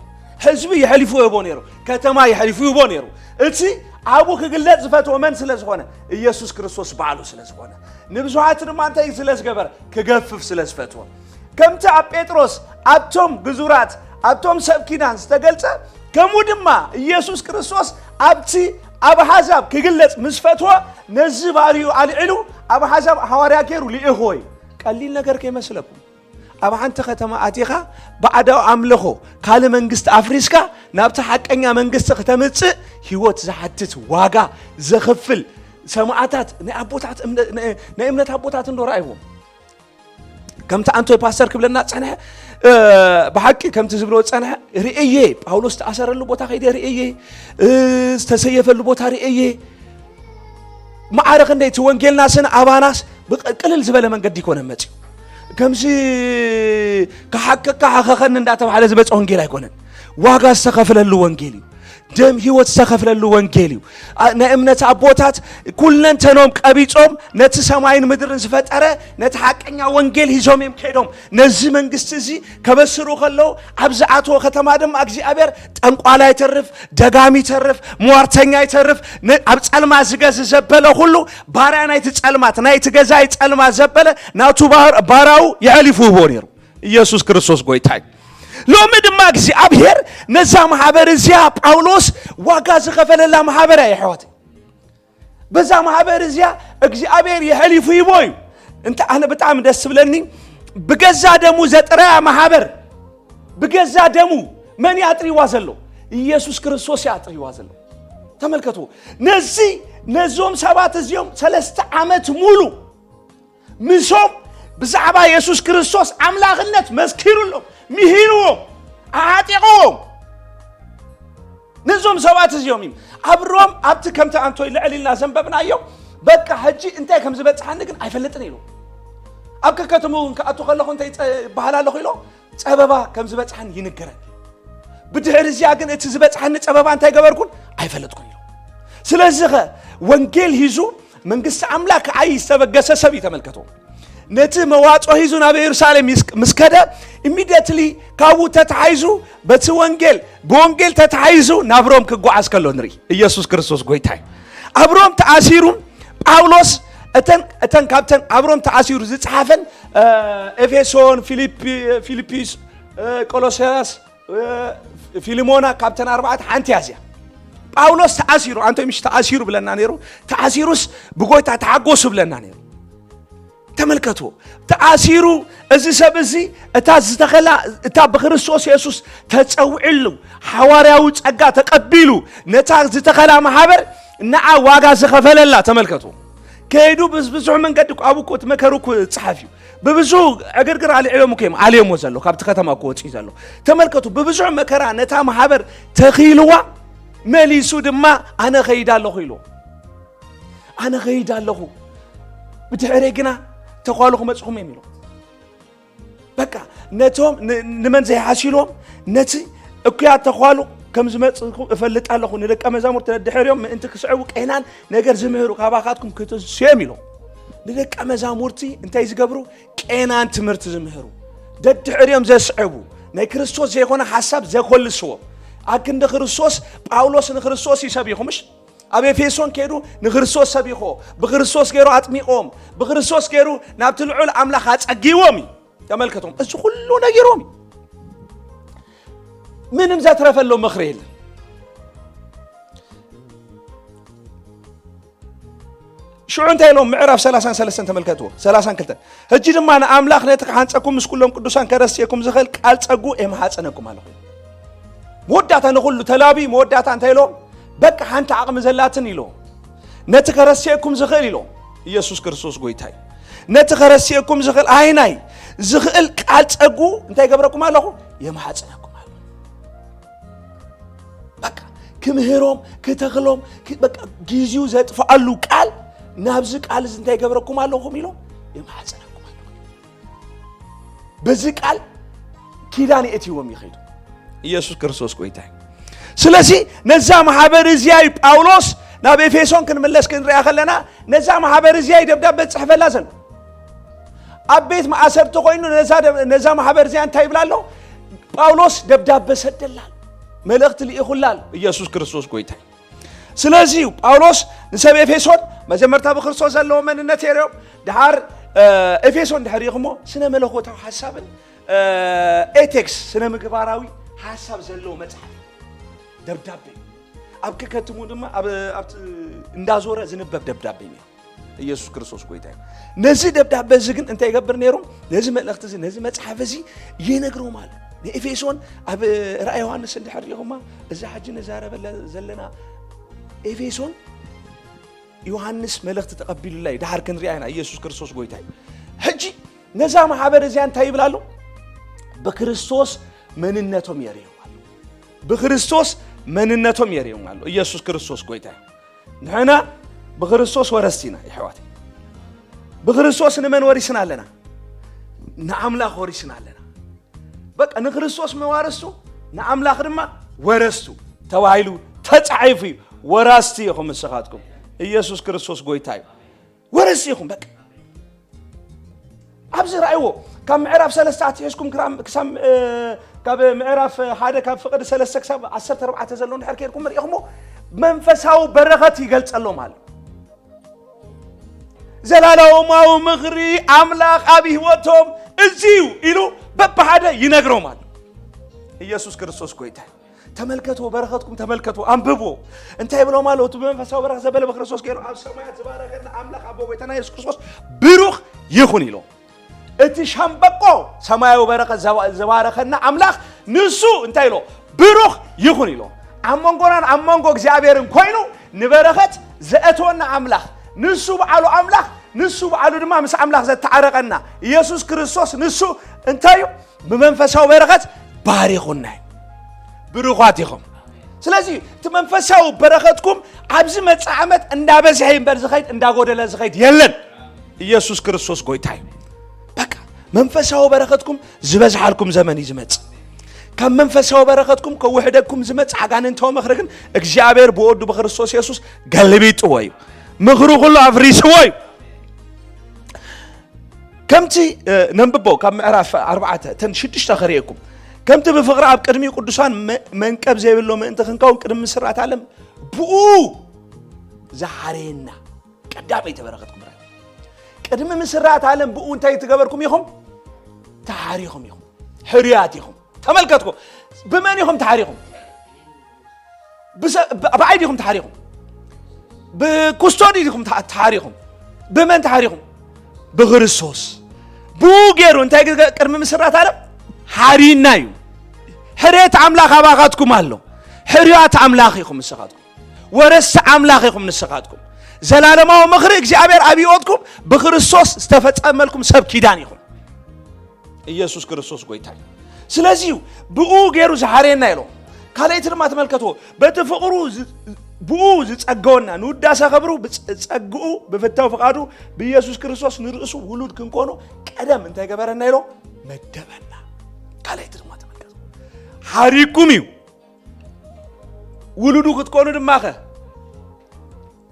ህዝቢ የሕሊፉ ይህቦ ነይሩ። ከተማ የሕሊፉ ይህቦ ነይሩ። እቲ ኣብኡ ክግለጽ ዝፈትዎ መን ስለ ዝኾነ? ኢየሱስ ክርስቶስ ባዕሉ ስለ ዝኾነ። ንብዙሓት ድማ እንታይ ስለ ዝገበረ? ክገፍፍ ስለ ዝፈትዎ። ከምቲ ኣብ ጴጥሮስ ኣብቶም ግዙራት፣ ኣብቶም ሰብ ኪዳን ዝተገልጸ፣ ከምኡ ድማ ኢየሱስ ክርስቶስ ኣብቲ ኣብ ኣሕዛብ ክግለጽ ምስ ፈትወ፣ ነዚ ባርዩ ኣልዒሉ ኣብ ኣሕዛብ ሃዋርያ ገይሩ ልኢኽዎ እዩ። ቀሊል ነገር ከይመስለኩም። ኣብ ሓንቲ ከተማ ኣቲኻ ባዕዳዊ ኣምልኾ፣ ካልእ መንግስቲ ኣፍሪስካ ናብቲ ሓቀኛ መንግስቲ ክተምጽእ ህይወት ዝሓትት፣ ዋጋ ዘኽፍል፣ ሰማዕታት፣ ናይ ኣቦታት እምነ-፣ ናይ፣ ናይ እምነት ኣቦታት እንዶ ረኣይዎም። ከምቲ ኣንቶይ ፓስተር ክብለና ጸንሐ፣ እ፣ ብሓቂ ከምቲ ዝብሎ ጸንሐ፣ ርእየ፣ ጳውሎስ ተኣሰረሉ ቦታ ከይደ ርእየ፣ እ፣ ዝተሰየፈሉ ቦታ ርእየ። ማዕረ ክንደይ እቲ ወንጌልናስን ኣባናስ ብቅ-፣ ቅልል ዝበለ መንገዲ ይኮነ መጽዩ። ከምዚ ክሓከካ ሓኸኸኒ እንዳተባህለ ዝመጽ ወንጌል ኣይኮነን። ዋጋ ዝተኸፍለሉ ወንጌል እዩ። ደም ህይወት ዝተኸፍለሉ ወንጌል እዩ። ኣ-፣ ናይ እምነት ኣቦታት ኩለንተኖም ቀቢጾም ነቲ ሰማይን ምድርን ዝፈጠረ ነቲ ሓቀኛ ወንጌል ሂዞም እዮም ከይዶም። ነዚ መንግስቲ እዚ ከበስሩ ከለዉ ኣብ ዝኣትዎ ከተማ ድማ እግዚኣብሔር ጠንቋላ ይተርፍ፣ ደጋሚ ይተርፍ፣ ሟርተኛ ይተርፍ፣ ን-፣ ኣብ ጸልማ ዝገዝ ዘበለ ኩሉ ባርያ ናይቲ ጸልማት፣ ናይቲ ገዛይ ጸልማት ዘበለ ናቱ ባር-፣ ባራው የሕሊፉ ይህቦ ነይሩ። ኢየሱስ ክርስቶስ ጎይታ እዩ። ሎሚ ድማ እግዚኣብሔር ነዛ ማሕበር እዚኣ ጳውሎስ ዋጋ ዝኸፈለላ ማሕበር እያ፣ የሕዋት። በዛ ማሕበር እዚኣ እግዚኣብሔር የሕሊፉ ይቦ እዩ። እንተ ኣነ ብጣዕሚ ደስ ትብለኒ፣ ብገዛ ደሙ ዘጥረያ ማሕበር፣ ብገዛ ደሙ መን እዩ ኣጥሪዋ ዘሎ? ኢየሱስ ክርስቶስ እዩ ኣጥሪዋ ዘሎ። ተመልከቱ፣ ነዚ፣ ነዞም ሰባት እዚኦም ሰለስተ ዓመት ሙሉ ምሶም ብዛዕባ የሱስ ክርስቶስ ኣምላኽነት መስኪሩሎም፣ ምሂርዎም፣ ኣዓጢቕዎም። ነዞም ሰባት እዚኦም እዩ ኣብ ሮም፣ ኣብቲ ከምቲ ኣንቶይ ልዕል ኢልና ዘንበብናዮ፣ በቃ ሕጂ እንታይ ከም ዝበጽሓኒ ግን ኣይፈልጥን ኢሉ። ኣብ ከከተምኡ እውን ክኣቱ ከለኹ እንታይ ይጸ- ይበሃል ኣለኹ ኢሎ፣ ጸበባ ከም ዝበጽሓኒ ይንገረኒ። ብድሕሪ እዚኣ ግን እቲ ዝበጽሓኒ ጸበባ እንታይ ገበርኩን ኣይፈለጥኩን ኢሉ። ስለዚ ኸ ወንጌል ሂዙ መንግስቲ ኣምላኽ ክዓይ ዝተበገሰ ሰብ እዩ። ተመልከቶ። ነቲ መዋጾ ሂዙ ናብ ኢየሩሳሌም ይስ- ምስ ከደ፣ ኢሚዲየትሊ ካብኡ ተታሒዙ በቲ ወንጌል ብወንጌል ተታሒዙ ናብ ሮም ክጓዓዝ ከሎ ንርኢ። ኢየሱስ ክርስቶስ ጎይታ እዩ። ኣብ ሮም ተኣሲሩ ጳውሎስ እተን እተን ካብተን ኣብ ሮም ተኣሲሩ ዝጸሓፈን እ፣ ኤፌሶን፣ ፊልፒ- ፊልፒስ፣ እ፣ ቆሎሳያስ፣ እ፣ ፊልሞና ካብተን ኣርባዕተ ሓንቲ እያ እዚኣ። ጳውሎስ ተኣሲሩ ኣንቶይ ምሽ ተኣሲሩ ብለና ነይሩ። ተኣሲሩስ ብጎይታ ተሓጎሱ ብለና ነይሩ። ተመልከቱ። ተኣሲሩ እዚ ሰብ እዚ እታ ዝተኸላ እታ ብክርስቶስ የሱስ ተጸውዕሉ ሓዋርያዊ ጸጋ ተቐቢሉ ነታ ዝተኸላ ማሕበር ንዓ ዋጋ ዝኸፈለላ ተመልከቱ። ከይዱ ብዝ- ብዙሕ መንገዲ እኮ ኣብኡ እኮ እቲ መከሩ እኮ ዝጸሓፍ እዩ። ብብዙ ዕግርግር ኣልዒሎም እኮ እዮም ኣልዮሞ ዘሎ ካብቲ ከተማ እኮ ወጺኡ ዘሎ። ተመልከቱ። ብብዙሕ መከራ ነታ ማሕበር ተኺልዋ መሊሱ ድማ ኣነ ኸይድ ኣለኹ ኢሉ። ኣነ ኸይድ ኣለኹ፣ ብድሕረይ ግና ተኳሉ ክመጽኹም እዮም ኢሉ። በቃ ነቶም ን- ንመን ዘይሓሲሎም ነቲ እኩያት ተኳሉ ከም ዝመጽኹ እፈልጥ ኣለኹ። ንደቀ መዛሙርቲ ደድሕሪኦም ምእንቲ ክስዕቡ ቄናን ነገር ዝምህሩ ካባኻትኩም ክትንስዮም ኢሎም። ንደቀ መዛሙርቲ እንታይ ዝገብሩ? ቄናን ትምህርቲ ዝምህሩ፣ ደድሕሪኦም ዘስዕቡ፣ ናይ ክርስቶስ ዘይኮነ ሓሳብ ዘኮልስዎም፣ ኣብ ክንዲ ክርስቶስ። ጳውሎስ ንክርስቶስ ይሰቢኹ ምሽ ኣብ ኤፌሶን ከይዱ ንክርስቶስ ሰቢኾ፣ ብክርስቶስ ገይሩ ኣጥሚቖም፣ ብክርስቶስ ገይሩ ናብቲ ልዑል ኣምላኽ ኣጸጊዎም እዩ። ተመልከቶም፣ እዚ ኩሉ ነጊሮም እዩ። ምንም ዘትረፈሎም ምኽሪ የለን። ሽዑ እንታይ ኢሎም? ምዕራፍ ሰላሳን ሰለስተን ተመልከትዎ። ሰላሳን ክልተን፣ ሕጂ ድማ ንኣምላኽ ነቲ ክሓንጸኩም ምስ ኩሎም ቅዱሳን ከረስየኩም ዝኽእል ቃል ጸጉ የመሓጸነኩም ኣለኹ። መወዳእታ ንኹሉ ተላቢ መወዳእታ እንታይ ኢሎም? በቃ ሓንቲ ዓቕሚ ዘላትን ኢሎም፣ ነቲ ከረስየኩም ዝኽእል ኢሎም። ኢየሱስ ክርስቶስ ጎይታ እዩ። ነቲ ከረስየኩም ዝኽእል ኣይናይ ዝኽእል ቃል ጸጉ እንታይ ገብረኩም ኣለኹ? የመሓጸነኩም ኣለኹ። በቃ ክምህሮም፣ ክተኽሎም፣ ክ- በቃ ግዜኡ ዘጥፍኣሉ ቃል ናብዚ ቃል እዚ እንታይ ገብረኩም ኣለኹም ኢሎም? የመሓጸነኩም ኣለኹ። በዚ ቃል ኪዳን የእትዎም ይኸይዱ። ኢየሱስ ክርስቶስ ጎይታ እዩ። ስለዚ ነዛ ማሕበር እዚኣ እዩ ጳውሎስ ናብ ኤፌሶን ክንምለስ ክንሪኣ ከለና ነዛ ማሕበር እዚኣ እዩ ደብዳቤ ዝጽሕፈላ ዘሎ። ኣብ ቤት ማእሰርቲ ኮይኑ ነዛ ደብ- ነዛ ማሕበር እዚኣ እንታይ ይብላ ኣሎ? ጳውሎስ ደብዳቤ ሰደላ ኣሎ፣ መልእኽቲ ልኢኹላ ኣሎ። ኢየሱስ ክርስቶስ ጎይታ እዩ። ስለዚ እዩ ጳውሎስ ንሰብ ኤፌሶን መጀመርታ ብክርስቶስ ዘለዎ መንነት የርእዮም። ድሓር እ፣ ኤፌሶን ድሕር ኢኹሞ ስነ መለኮታዊ ሓሳብን እ፣ ኤቴክስ ስነ ምግባራዊ ሓሳብ ዘለዎ መጽሓፍ ደብዳቤ ኣብ ክከትሙ ድማ ኣብ ኣብቲ እንዳዞረ ዝንበብ ደብዳቤ እዩ። ኢየሱስ ክርስቶስ ጎይታ እዩ። ነዚ ደብዳቤ እዚ ግን እንታይ ይገብር ነይሩ? ነዚ መልእኽቲ እዚ ነዚ መጽሓፍ እዚ ይነግሮም ኣሎ። ንኤፌሶን ኣብ ራእይ ዮሃንስ እንድሕር ሪኢኹማ እዛ ሕጂ ንዛረበላ ዘለና ኤፌሶን ዮሃንስ መልእኽቲ ተቐቢሉላ እዩ። ድሓር ክንሪኣ ኢና። ኢየሱስ ክርስቶስ ጎይታ እዩ። ሕጂ ነዛ ማሕበር እዚኣ እንታይ ይብል ኣሎ? ብክርስቶስ መንነቶም የርእዮም ኣሎ። ብክርስቶስ መንነቶም የርእዮም ኣሎ። ኢየሱስ ክርስቶስ ጎይታ እዩ። ንሕና ብክርስቶስ ወረስቲ ኢና ይሕዋት። ብክርስቶስ ንመን ወሪስና ኣለና? ንኣምላኽ ወሪስና ኣለና። በቃ ንክርስቶስ መዋረስቱ ንኣምላኽ ድማ ወረስቱ ተባሂሉ ተጻሒፉ እዩ። ወራስቲ ኢኹም ንስኻትኩም። ኢየሱስ ክርስቶስ ጎይታ እዩ። ወረስቲ ኢኹም በቃ። ኣብዚ ረኣይዎ ካብ ምዕራፍ ሰለስተ ኣትሒዝኩም ክራም- ክሳብ እ፣ ካብ ምዕራፍ ሓደ ካብ ፍቕዲ ሰለስተ ክሳብ ዓሰርተ ኣርባዕተ ዘሎ እንድሕር ከይድኩም ርኢኹሞ መንፈሳዊ በረኸት ይገልጸሎም ኣሎ። ዘላለማዊ ምኽሪ ኣምላኽ ኣብ ህይወቶም እዚ እዩ ኢሉ በብሓደ ይነግሮም ኣሎ። ኢየሱስ ክርስቶስ ጎይታ እዩ። ተመልከትዎ፣ በረኸትኩም ተመልከትዎ፣ ኣንብብዎ። እንታይ ይብሎም ኣሎ? እቲ ብመንፈሳዊ በረኸት ዘበለ ብክርስቶስ ገይሩ ኣብ ሰማያት ዝባረኸና ኣምላኽ ኣቦ ጎይታና የሱስ ክርስቶስ ብሩኽ ይኹን ኢሎም። እቲ ሻምበቆ ሰማያዊ በረኸት ዘባ- ዝባረኸና ኣምላኽ ንሱ እንታይ ኢሎ? ብሩኽ ይኹን ኢሎ። ኣብ መንጎናን ኣብ መንጎ እግዚኣብሔርን ኮይኑ ንበረኸት ዘእትወና ኣምላኽ ንሱ በዓሉ ኣምላኽ ንሱ በዓሉ ድማ ምስ ኣምላኽ ዘተዓረቐና ኢየሱስ ክርስቶስ ንሱ እንታይ እዩ? ብመንፈሳዊ በረኸት ባሪኹና እዩ። ብሩኻት ኢኹም። ስለዚ እቲ መንፈሳዊ በረኸትኩም ኣብዚ መጻእ ዓመት እንዳበዝሐ እምበር ዝኸይድ እንዳጎደለ ዝኸይድ የለን። ኢየሱስ ክርስቶስ ጎይታ እዩ። በቃ መንፈሳዊ በረኸትኩም ዝበዝሓልኩም ዘመን እዩ ዝመጽእ። ካብ መንፈሳዊ በረኸትኩም ከውሕደኩም ዝመጽእ ኣጋንንታዊ ምኽሪ ግን እግዚኣብሔር ብወዱ ብክርስቶስ የሱስ ገልቢጥዎ እዩ። ምኽሩ ኩሉ ኣፍሪስዎ እዩ። ከምቲ ነንብቦ ካብ ምዕራፍ ኣርባዕተ ተን ሽዱሽተ ከርእየኩም። ከምቲ ብፍቕሪ ኣብ ቅድሚኡ ቅዱሳን መንቀብ ዘይብሎ ምእንቲ ክንከውን ቅድሚ ምስራት ዓለም ብኡ ዝሓረየና ቀዳመይቲ በረኸት ክብራ። ቅድሚ ምስራት ዓለም ብኡ እንታይ ትገበርኩም ኢኹም? ተሓሪኹም ኢኹም። ሕርያት ኢኹም። ተመልከትኩ። ብመን ኢኹም ተሓሪኹም? ብዓይድ ኢኹም ተሓሪኹም። ብኩስቶዲ ኢኹም ተሓሪኹም። ብመን ተሓሪኹም? ብክርስቶስ። ብኡ ገይሩ እንታይ ቅድሚ ምስራት ዓለም ሓሪና እዩ። ሕርየት ኣምላኽ ኣባኻትኩም ኣሎ። ሕርያት ኣምላኽ ኢኹም ንስኻትኩም። ወረስቲ ኣምላኽ ኢኹም ንስኻትኩም። ዘላለማዊ ምኽሪ እግዚኣብሔር ኣብ ህይወትኩም ብክርስቶስ ዝተፈጸመልኩም ሰብ ኪዳን ኢኹም። ኢየሱስ ክርስቶስ ጎይታ እዩ። ስለዚ እዩ ብኡ ገይሩ ዝሓረየና ኢሎ። ካልኣይቲ ድማ ተመልከትዎ። በቲ ፍቕሩ ዝ- ብኡ ዝጸገወና ንውዳሰ ክብሩ ብጸ- ጸግኡ ብፍታው ፍቓዱ ብኢየሱስ ክርስቶስ ንርእሱ ውሉድ ክንኮኖ ቀደም እንታይ ገበረና ኢሎ? መደበና። ካልኣይቲ ድማ ተመልከትዎ። ሓሪኩም እዩ። ውሉዱ ክትኮኑ ድማ ከ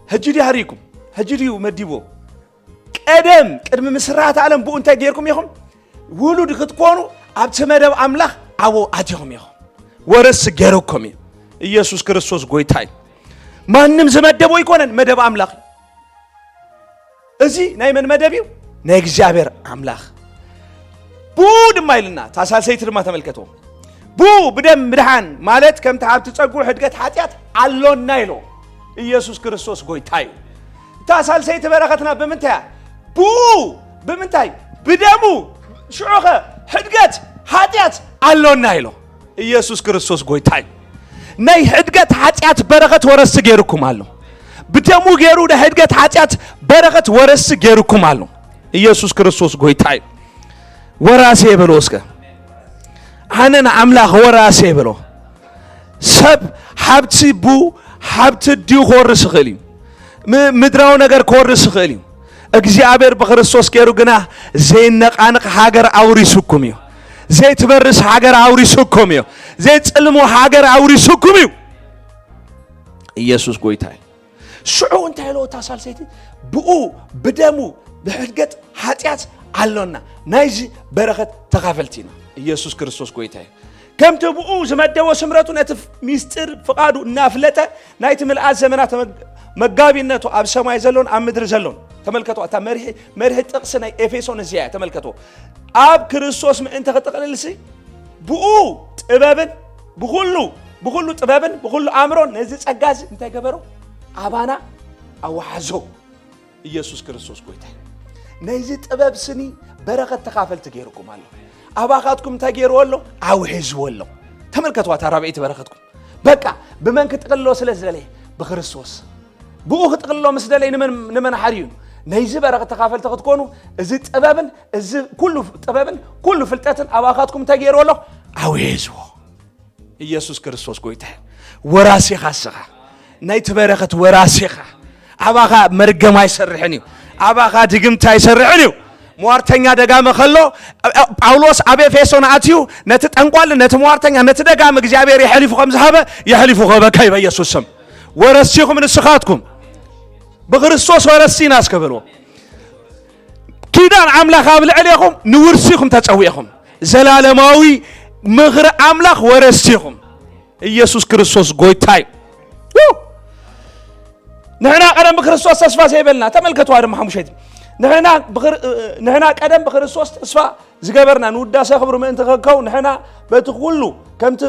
ሕጂ ድዩ ሓሪኩም? ሕጂ ድዩ መዲብዎ? ቀደም ቅድሚ ምስራት ዓለም ብኡ እንታይ ገይርኩም ኢኹም? ውሉድ ክትኮኑ ኣብቲ መደብ ኣምላኽ ኣብኡ ኣቲኹም ኢኹም። ወረስ ገይረኩም እዩ። ኢየሱስ ክርስቶስ ጎይታ እዩ። ማንም ዝመደቦ ኣይኮነን፣ መደብ ኣምላኽ እዩ። እዚ ናይ መን መደብ እዩ? ናይ እግዚኣብሔር ኣምላኽ። ብኡ ድማ ኢልና፣ እታ ሳልሰይቲ ድማ ተመልከትዎ። ብኡ ብደም ምድሓን ማለት ከምቲ ኣብቲ ጸጉ ሕድገት ሓጢኣት ኣሎና ኢሎ። ኢየሱስ ክርስቶስ ጎይታ እዩ። እታ ሳልሰይቲ በረኸትና ብምንታይ እያ? ብኡ ብምንታይ? ብደሙ። ሽዑኸ ሕድገት ሓጢኣት ኣሎና ኢሎ። ኢየሱስ ክርስቶስ ጎይታ እዩ። ናይ ሕድገት ሓጢኣት በረኸት ወረስቲ ገይሩኩም ኣሎ። ብደሙ ገይሩ ናይ ሕድገት ሓጢኣት በረኸት ወረስቲ ገይሩኩም ኣሎ። ኢየሱስ ክርስቶስ ጎይታ እዩ። ወራሴ በሎ እስከ። ኣነ ንኣምላኽ ወራሴ በሎ። ሰብ ሃብቲ ቡ ሃብቲ ድዩ ክወርስ ይኽእል እዩ። ም- ምድራዊ ነገር ክወርስ ይኽእል እዩ። እግዚኣብሔር ብክርስቶስ ገይሩ ግና ዘይነቃንቕ ሃገር ኣውሪሱኩም እዩ። ዘይትበርስ ሃገር ኣውሪሱኩም እዩ። ዘይጽልሙ ሃገር ኣውሪሱኩም እዩ። ኢየሱስ ጎይታ እዩ። ሽዑ እንታይ ኢለዎ እታ ሳልሰይቲ? ብኡ ብደሙ ብሕድገት ሓጢኣት ኣሎና፣ ናይዚ በረኸት ተኻፈልቲ ኢና። ኢየሱስ ክርስቶስ ጎይታ እዩ። ከምቲ ብኡ ዝመደቦ ስምረቱ ነቲ ሚስጢር ፍቓዱ እናፍለጠ ናይቲ ምልኣት ዘመናት መግ- መጋቢነቱ ኣብ ሰማይ ዘሎን ኣብ ምድሪ ዘሎን። ተመልከቱ፣ እታ መሪሒ መሪሒ ጥቕሲ ናይ ኤፌሶን እዚኣ እያ። ተመልከቱ፣ ኣብ ክርስቶስ ምእንቲ ክጥቕልልሲ ብኡ ጥበብን ብኹሉ ብኹሉ ጥበብን ብኹሉ ኣእምሮን ነዚ ጸጋ እዚ እንታይ ገበሮ? ኣባና ኣወሓዞ። ኢየሱስ ክርስቶስ ጎይታ እዩ። ነዚ ጥበብ ስኒ በረኸት ተኻፈልቲ ገይርኩም ኣሎ። ኣባኻትኩም እንታይ ገይርዎ ኣሎ? ኣውሒዝዎ ኣሎ። ተመልከትዋ እታ ራብዐይቲ በረኸትኩም። በቃ ብመን ክጥቕልሎ ስለ ዝደለየ? ብክርስቶስ። ብኡ ክጥቕልሎ ምስ ደለየ ንመን ንመን ሓርዩ? ነዚ በረኸት ተኻፈልቲ ክትኮኑ እዚ ጥበብን እዚ ኩሉ ጥበብን ኩሉ ፍልጠትን ኣባኻትኩም እንታይ ገይርዎ ኣሎ? ኣውሒዝዎ። ኢየሱስ ክርስቶስ ጎይታ እዩ። ወራሲ ኢኻ እስኻ። ናይቲ በረኸት ወራሲ ኢኻ። ኣባኻ መርገም ኣይሰርሕን እዩ። ኣባኻ ድግምቲ ኣይሰርሕን እዩ። ሟርተኛ ደጋሚ ከሎ ጳውሎስ ኣብ ኤፌሶን ኣትዩ ነቲ ጠንቋሊ ነቲ ሟርተኛ ነቲ ደጋሚ እግዚኣብሔር የሕሊፉ ከም ዝሃበ የሕሊፉ ክህበካ እዩ በኢየሱስ ስም። ወረስቲ ኢኹም ንስኻትኩም። ብክርስቶስ ወረስቲ ኢና እስከ በልዎ። ኪዳን ኣምላኽ ኣብ ልዕሌኹም ንውርሲ ኢኹም ተጸዊዕኹም። ዘላለማዊ ምኽሪ ኣምላኽ ወረስቲ ኢኹም። ኢየሱስ ክርስቶስ ጎይታ እዩ። ው! ንሕና ቀደም ብክርስቶስ ተስፋ ዘይበልና፣ ተመልከትዋ ድማ ሓሙሸይቲ። ንሕና ብክር- ንሕና ቀደም ብክርስቶስ ተስፋ ዝገበርና ንውዳሴ ክብሩ ምእንቲ ክከው ንሕና በቲ ኩሉ ከምቲ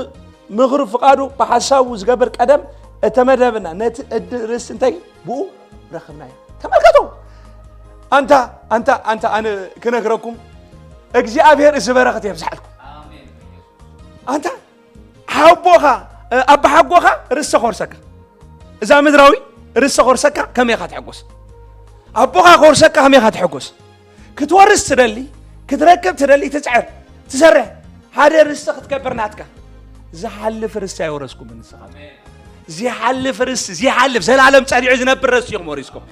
ምኽሩ ፍቓዱ ብሓሳቡ ዝገብር ቀደም እተመደብና ነቲ ዕድል ርስቲ እንታይ ብኡ ረኽብናዮ። ተመልከቱ። ኣንታ ኣንታ ኣንታ ኣነ ክነግረኩም እግዚኣብሔር እዚ በረኸት የብዝሓልኩም። ኣንታ ሓቦኻ ኣባሓጎኻ ርስተ ኮርሰካ እዛ ምድራዊ ርስተ ኮርሰካ ከመይ ኢኻ ትሕጎስ? ኣቦኻ ኮርሰካ ከመይ ኢኻ ትሕጎስ? ክትወርስ ትደሊ ክትረክብ ትደሊ ትፅዕር ትሰርሕ ሓደ ርስተ ክትገብር ናትካ ዝሓልፍ ርስቲ ኣይወረስኩምን ንስኻትኩም። ዝሓልፍ ርስቲ፣ ዝሓልፍ ዘላለም ጸኒዑ ዝነብር ርስቲ ኢኹም ወሪስኩም።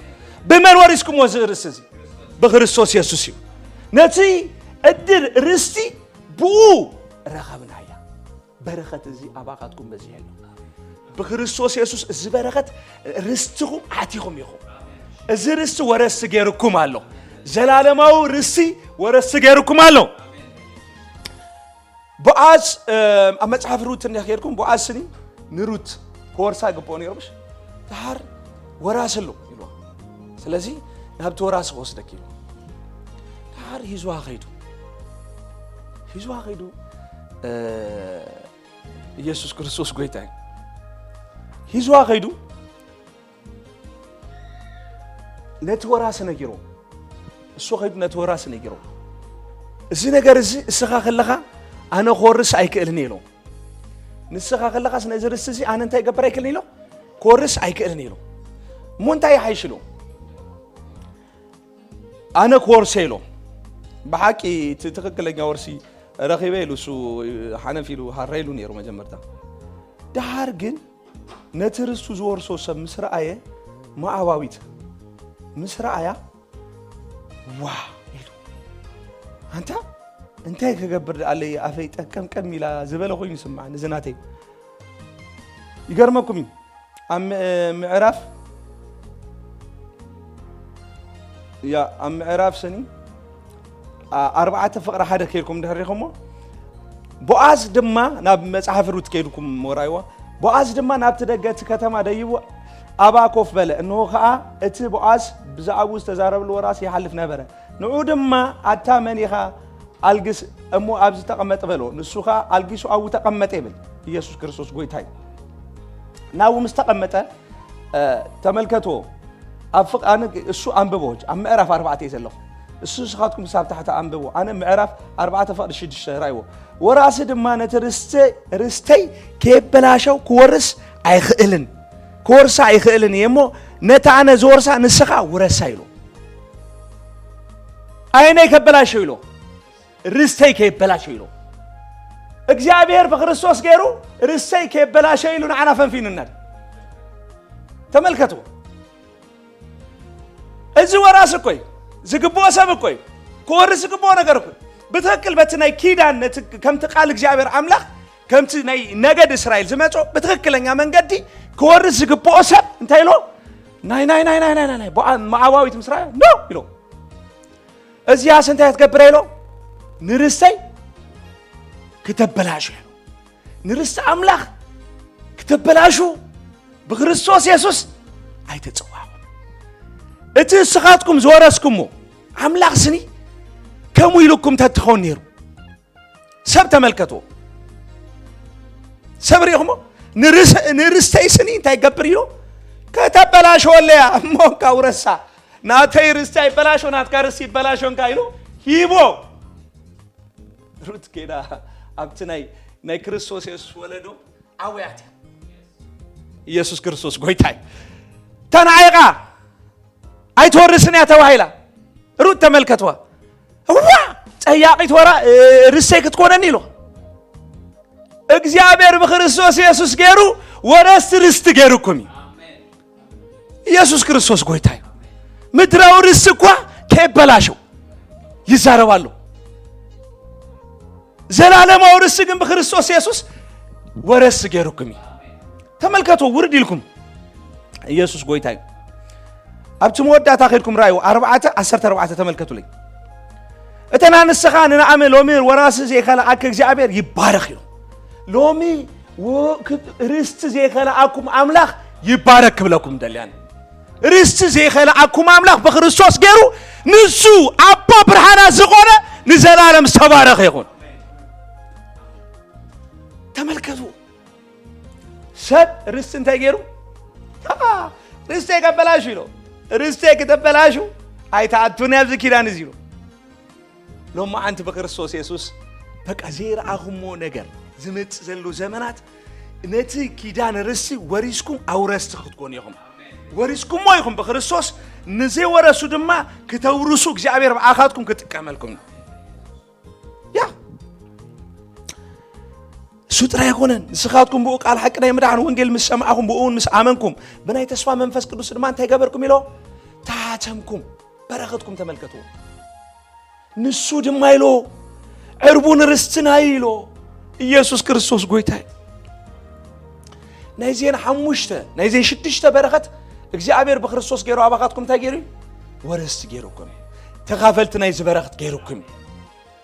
ብመን ወሪስኩምዎ እዚ ርስቲ እዚ? ብክርስቶስ የሱስ እዩ። ነቲ ዕድል ርስቲ ብኡ ረኸብናያ። በረኸት እዚ ኣባኻትኩም በዚሑ ኣሎ። ብክርስቶስ የሱስ እዚ በረኸት ርስትኹም ኣቲኹም ኢኹም። እዚ ርስቲ ወረስቲ ገይርኩም ኣሎ። ዘላለማዊ ርስቲ ወረስቲ ገይርኩም ኣሎ። ቦኣዝ፣ እ፣ ኣብ መጽሓፍ ሩት እንዲያ ከይድኩም፣ ቦኣዝ ስኒ ንሩት ክወርሳ ይግብኦ ነይሩ፣ ምሽ? ደሓር ወራሲ ኣሎ ኢልዋ። ስለዚ ናብቲ ወራሲ ክወስደኪ ኢሉ። ደሓር ሂዝዋ ከይዱ። ሂዝዋ ከይዱ፣ እ፣ ኢየሱስ ክርስቶስ ጎይታ እዩ። ሂዝዋ ከይዱ፣ ነቲ ወራሲ ነጊሮ። እሱ ከይዱ ነቲ ወራሲ ነጊሮ። "እዚ ነገር እዚ እስኻ ከለኻ ኣነ ክወርስ ኣይክእልን" ኢሎ። "ንስኻ ከለኻስ ነዚ ርስቲ እዚ ኣነ እንታይ ይገብር ኣይክእልን" ኢሎ። "ክወርስ ኣይክእልን" ኢሎ። እሞ እንታይ ይሓይሽ ኢሎ። "ኣነ ክወርሶ" ኢሎ። ብሓቂ እቲ ትኽክለኛ ወርሲ ረኺበ ኢሉ እሱ ሓነፍ ኢሉ ሃረ ኢሉ ነይሩ መጀመርታ። ደሓር ግን ነቲ ርስቱ ዝወርሶ ሰብ ምስ ረኣየ፣ ሞዓባዊት ምስ ረኣያ፣ "ዋ!" ኢሉ። "ኣንታ እንታይ ክገብር ደኣለይ፣ ኣፈይ ጠቀምቀም ኢላ" ዝበለ ኮይኑ ይስምዓኒ። እዚ ናተይ ይገርመኩም እዩ። ኣብ ም-፣ ምዕራፍ፣ ያ፣ ኣብ ምዕራፍ ስኒ ኣ-፣ ኣርባዕተ ፍቕሪ ሓደ ከይድኩም እንድሕር ሪኹሞ፣ ቦኣዝ ድማ ናብ መጽሓፍ ሩት ከይድኩም ወራይዋ። ቦኣዝ ድማ ናብቲ ደገ እቲ ከተማ ደይቡ ኣብኣ ኮፍ በለ። እንሆ ኸኣ እቲ ቦኣዝ ብዛዕባኡ ዝተዛረበሉ ወራሲ ይሓልፍ ነበረ። ንዑ ድማ፣ "ኣታ መን ኢኻ? ኣልግስ እሞ ኣብዚ ተቐመጥ" በሎ። ንሱ ኸኣ ኣልጊሱ ኣብኡ ተቐመጠ ይብል። ኢየሱስ ክርስቶስ ጎይታ እዩ። ናብኡ ምስ ተቐመጠ፣ እ፣ ተመልከትዎ። ኣብ ፍቕ-፣ ኣነ፣ እሱ ኣንብቦ፣ ኣብ ምዕራፍ ኣርባዕተ እዩ ዘለኹ። እሱ ንስኻትኩም ክሳብ ታሕቲ ኣንብቦ። ኣነ ምዕራፍ ኣርባዕተ ፍቕዲ ሽዱሽተ ራእይዎ። "ወራሲ ድማ ነቲ ርስተ-፣ ርስተይ ከየበላሸው ክወርስ ኣይኽእልን፣ ክወርሳ ኣይኽእልን እየ እሞ፣ ነታ ኣነ ዝወርሳ ንስኻ ውረሳ" ኢሉ። ኣየነይ ከበላሸው ኢሎ? ርስተይ ከየበላሸው ኢሎ። እግዚኣብሔር ብክርስቶስ ገይሩ ርስተይ ከየበላሸው ኢሉ ንዓና ፈንፊኑና። ተመልከትዎ። እዚ ወራሲ እኮ እዩ። ዝግብኦ ሰብ እኮ እዩ። ክወርስ ዝግብኦ ነገር እኮ እዩ። ብትኽክል በቲ ናይ ኪዳን፣ ነቲ ከምቲ ቃል እግዚኣብሔር ኣምላኽ ከምቲ ናይ ነገድ እስራኤል ዝመጾ ብትኽክለኛ መንገዲ ክወርስ ዝግብኦ ሰብ እንታይ ኢሎ? ናይ፣ ናይ፣ ናይ፣ ናይ፣ ናይ፣ ናይ፣ ናይ፣ ቦኣ-፣ ሞዓባዊት ምስ ረኣያ፣ "ኖ!" ኢሎ። "እዚኣስ እንታይ ክትገብር?" ኢሎ። "ንርስተይ ክተበላሹ" ኢሎ። ንርስቲ ኣምላኽ ክተበላሹ ብክርስቶስ የሱስ ኣይተጸዋዕኹም። እቲ እስኻትኩም ዝወረስኩሞ ኣምላኽ ስኒ ከምኡ ኢሉኩም ተትኸውን ነይሩ። ሰብ ተመልከትዎ። ሰብ ርኢኹሞ? ንርስ-፣ ንርስተይ ስኒ እንታይ ይገብር ኢሉ? "ከተበላሸወለያ እሞ እንካ ውረሳ። ናተይ ርስቲ ኣይበላሾ፣ ናትካ ርስቲ ይበላሾ እንካ" ኢሉ ሂቦ። ሩት ኬዳ ኣብቲ ናይ፣ ናይ ክርስቶስ የሱስ ወለዶ ኣውያት እያ። ኢየሱስ ክርስቶስ ጎይታ እዩ። ተናዒቓ ኣይትወርስን እያ ተባሂላ። ሩት ተመልከትዋ። እዋ! ጸያቒት ወራ-፣ እ፣ ርሰይ ክትኮነኒ ኢሉ። እግዚኣብሔር ብክርስቶስ የሱስ ገይሩ ወረስቲ ርስቲ ገይሩኩም እዩ። ኢየሱስ ክርስቶስ ጎይታ እዩ። ምድራዊ ርስቲ እኳ ከይበላሸው ይዛረብ ኣሎ። ዘላለማዊ ርስቲ ግን ብክርስቶስ የሱስ ወረስቲ ገይሩኩም እዩ። ተመልከቱ፣ ውርድ ኢልኩም። ኢየሱስ ጎይታ እዩ። ኣብቲ መወዳእታ ከድኩም ራእዩ ኣርባዕተ ዓሰርተ ኣርባዕተ ተመልከቱለይ። እተን ኣንስኻ ንንኣመ ሎሚ ወራሲ ዘይከለኣክ እግዚኣብሔር ይባረኽ ኢሉ። ሎሚ ወ-፣ ክ-፣ ርስቲ ዘይከለኣኩም ኣምላኽ ይባረክ ክብለኩም ደልያን። ርስቲ ዘይከለኣኩም ኣምላኽ ብክርስቶስ ገይሩ ንሱ ኣቦ ብርሃናት ዝኾነ ንዘላለም ዝተባረኸ ይኹን። ተመልከቱ። ሰብ ርስቲ እንታይ ገይሩ? ሃ፣ ርስተይ ከበላሹ ኢሎ። ርስተይ ክተበላሹ ኣይትኣቱኒ ኣብዚ ኪዳን እዚ ኢሎ። ሎማዓንቲ ብክርስቶስ የሱስ በቃ ዘይረኣኹሞ ነገር ዝመጽእ ዘሎ ዘመናት ነቲ ኪዳን ርስቲ ወሪስኩም ኣውረስቲ ክትኮኑ ኢኹም። ወሪስኩሞ ኢኹም ብክርስቶስ፣ ንዘይወረሱ ድማ ክተውርሱ እግዚኣብሔር ብኣኻትኩም ክጥቀመልኩም እዩ። ያ እሱ ጥራይ ኣይኮነን፣ ንስኻትኩም ብኡ ቃል ሓቂ ናይ ምድሓን ወንጌል ምስ ሰማዕኹም፣ ብኡ እውን ምስ ኣመንኩም፣ ብናይ ተስፋ መንፈስ ቅዱስ ድማ እንታይ ገበርኩም ኢሎ? ተሃተምኩም። በረኸትኩም ተመልከትዎ። ንሱ ድማ ኢሎ፣ ዕርቡን ርስትና ኢሎ። ኢየሱስ ክርስቶስ ጎይታ እዩ። ናይዚአን ሓሙሽተ፣ ናይዚአን ሽዱሽተ በረኸት እግዚኣብሔር ብክርስቶስ ገይሩ ኣባኻትኩም እንታይ ገይሩ እዩ? ወረስቲ ገይሩኩም እዩ። ተኻፈልቲ ናይዚ በረኸት ገይሩኩም እዩ።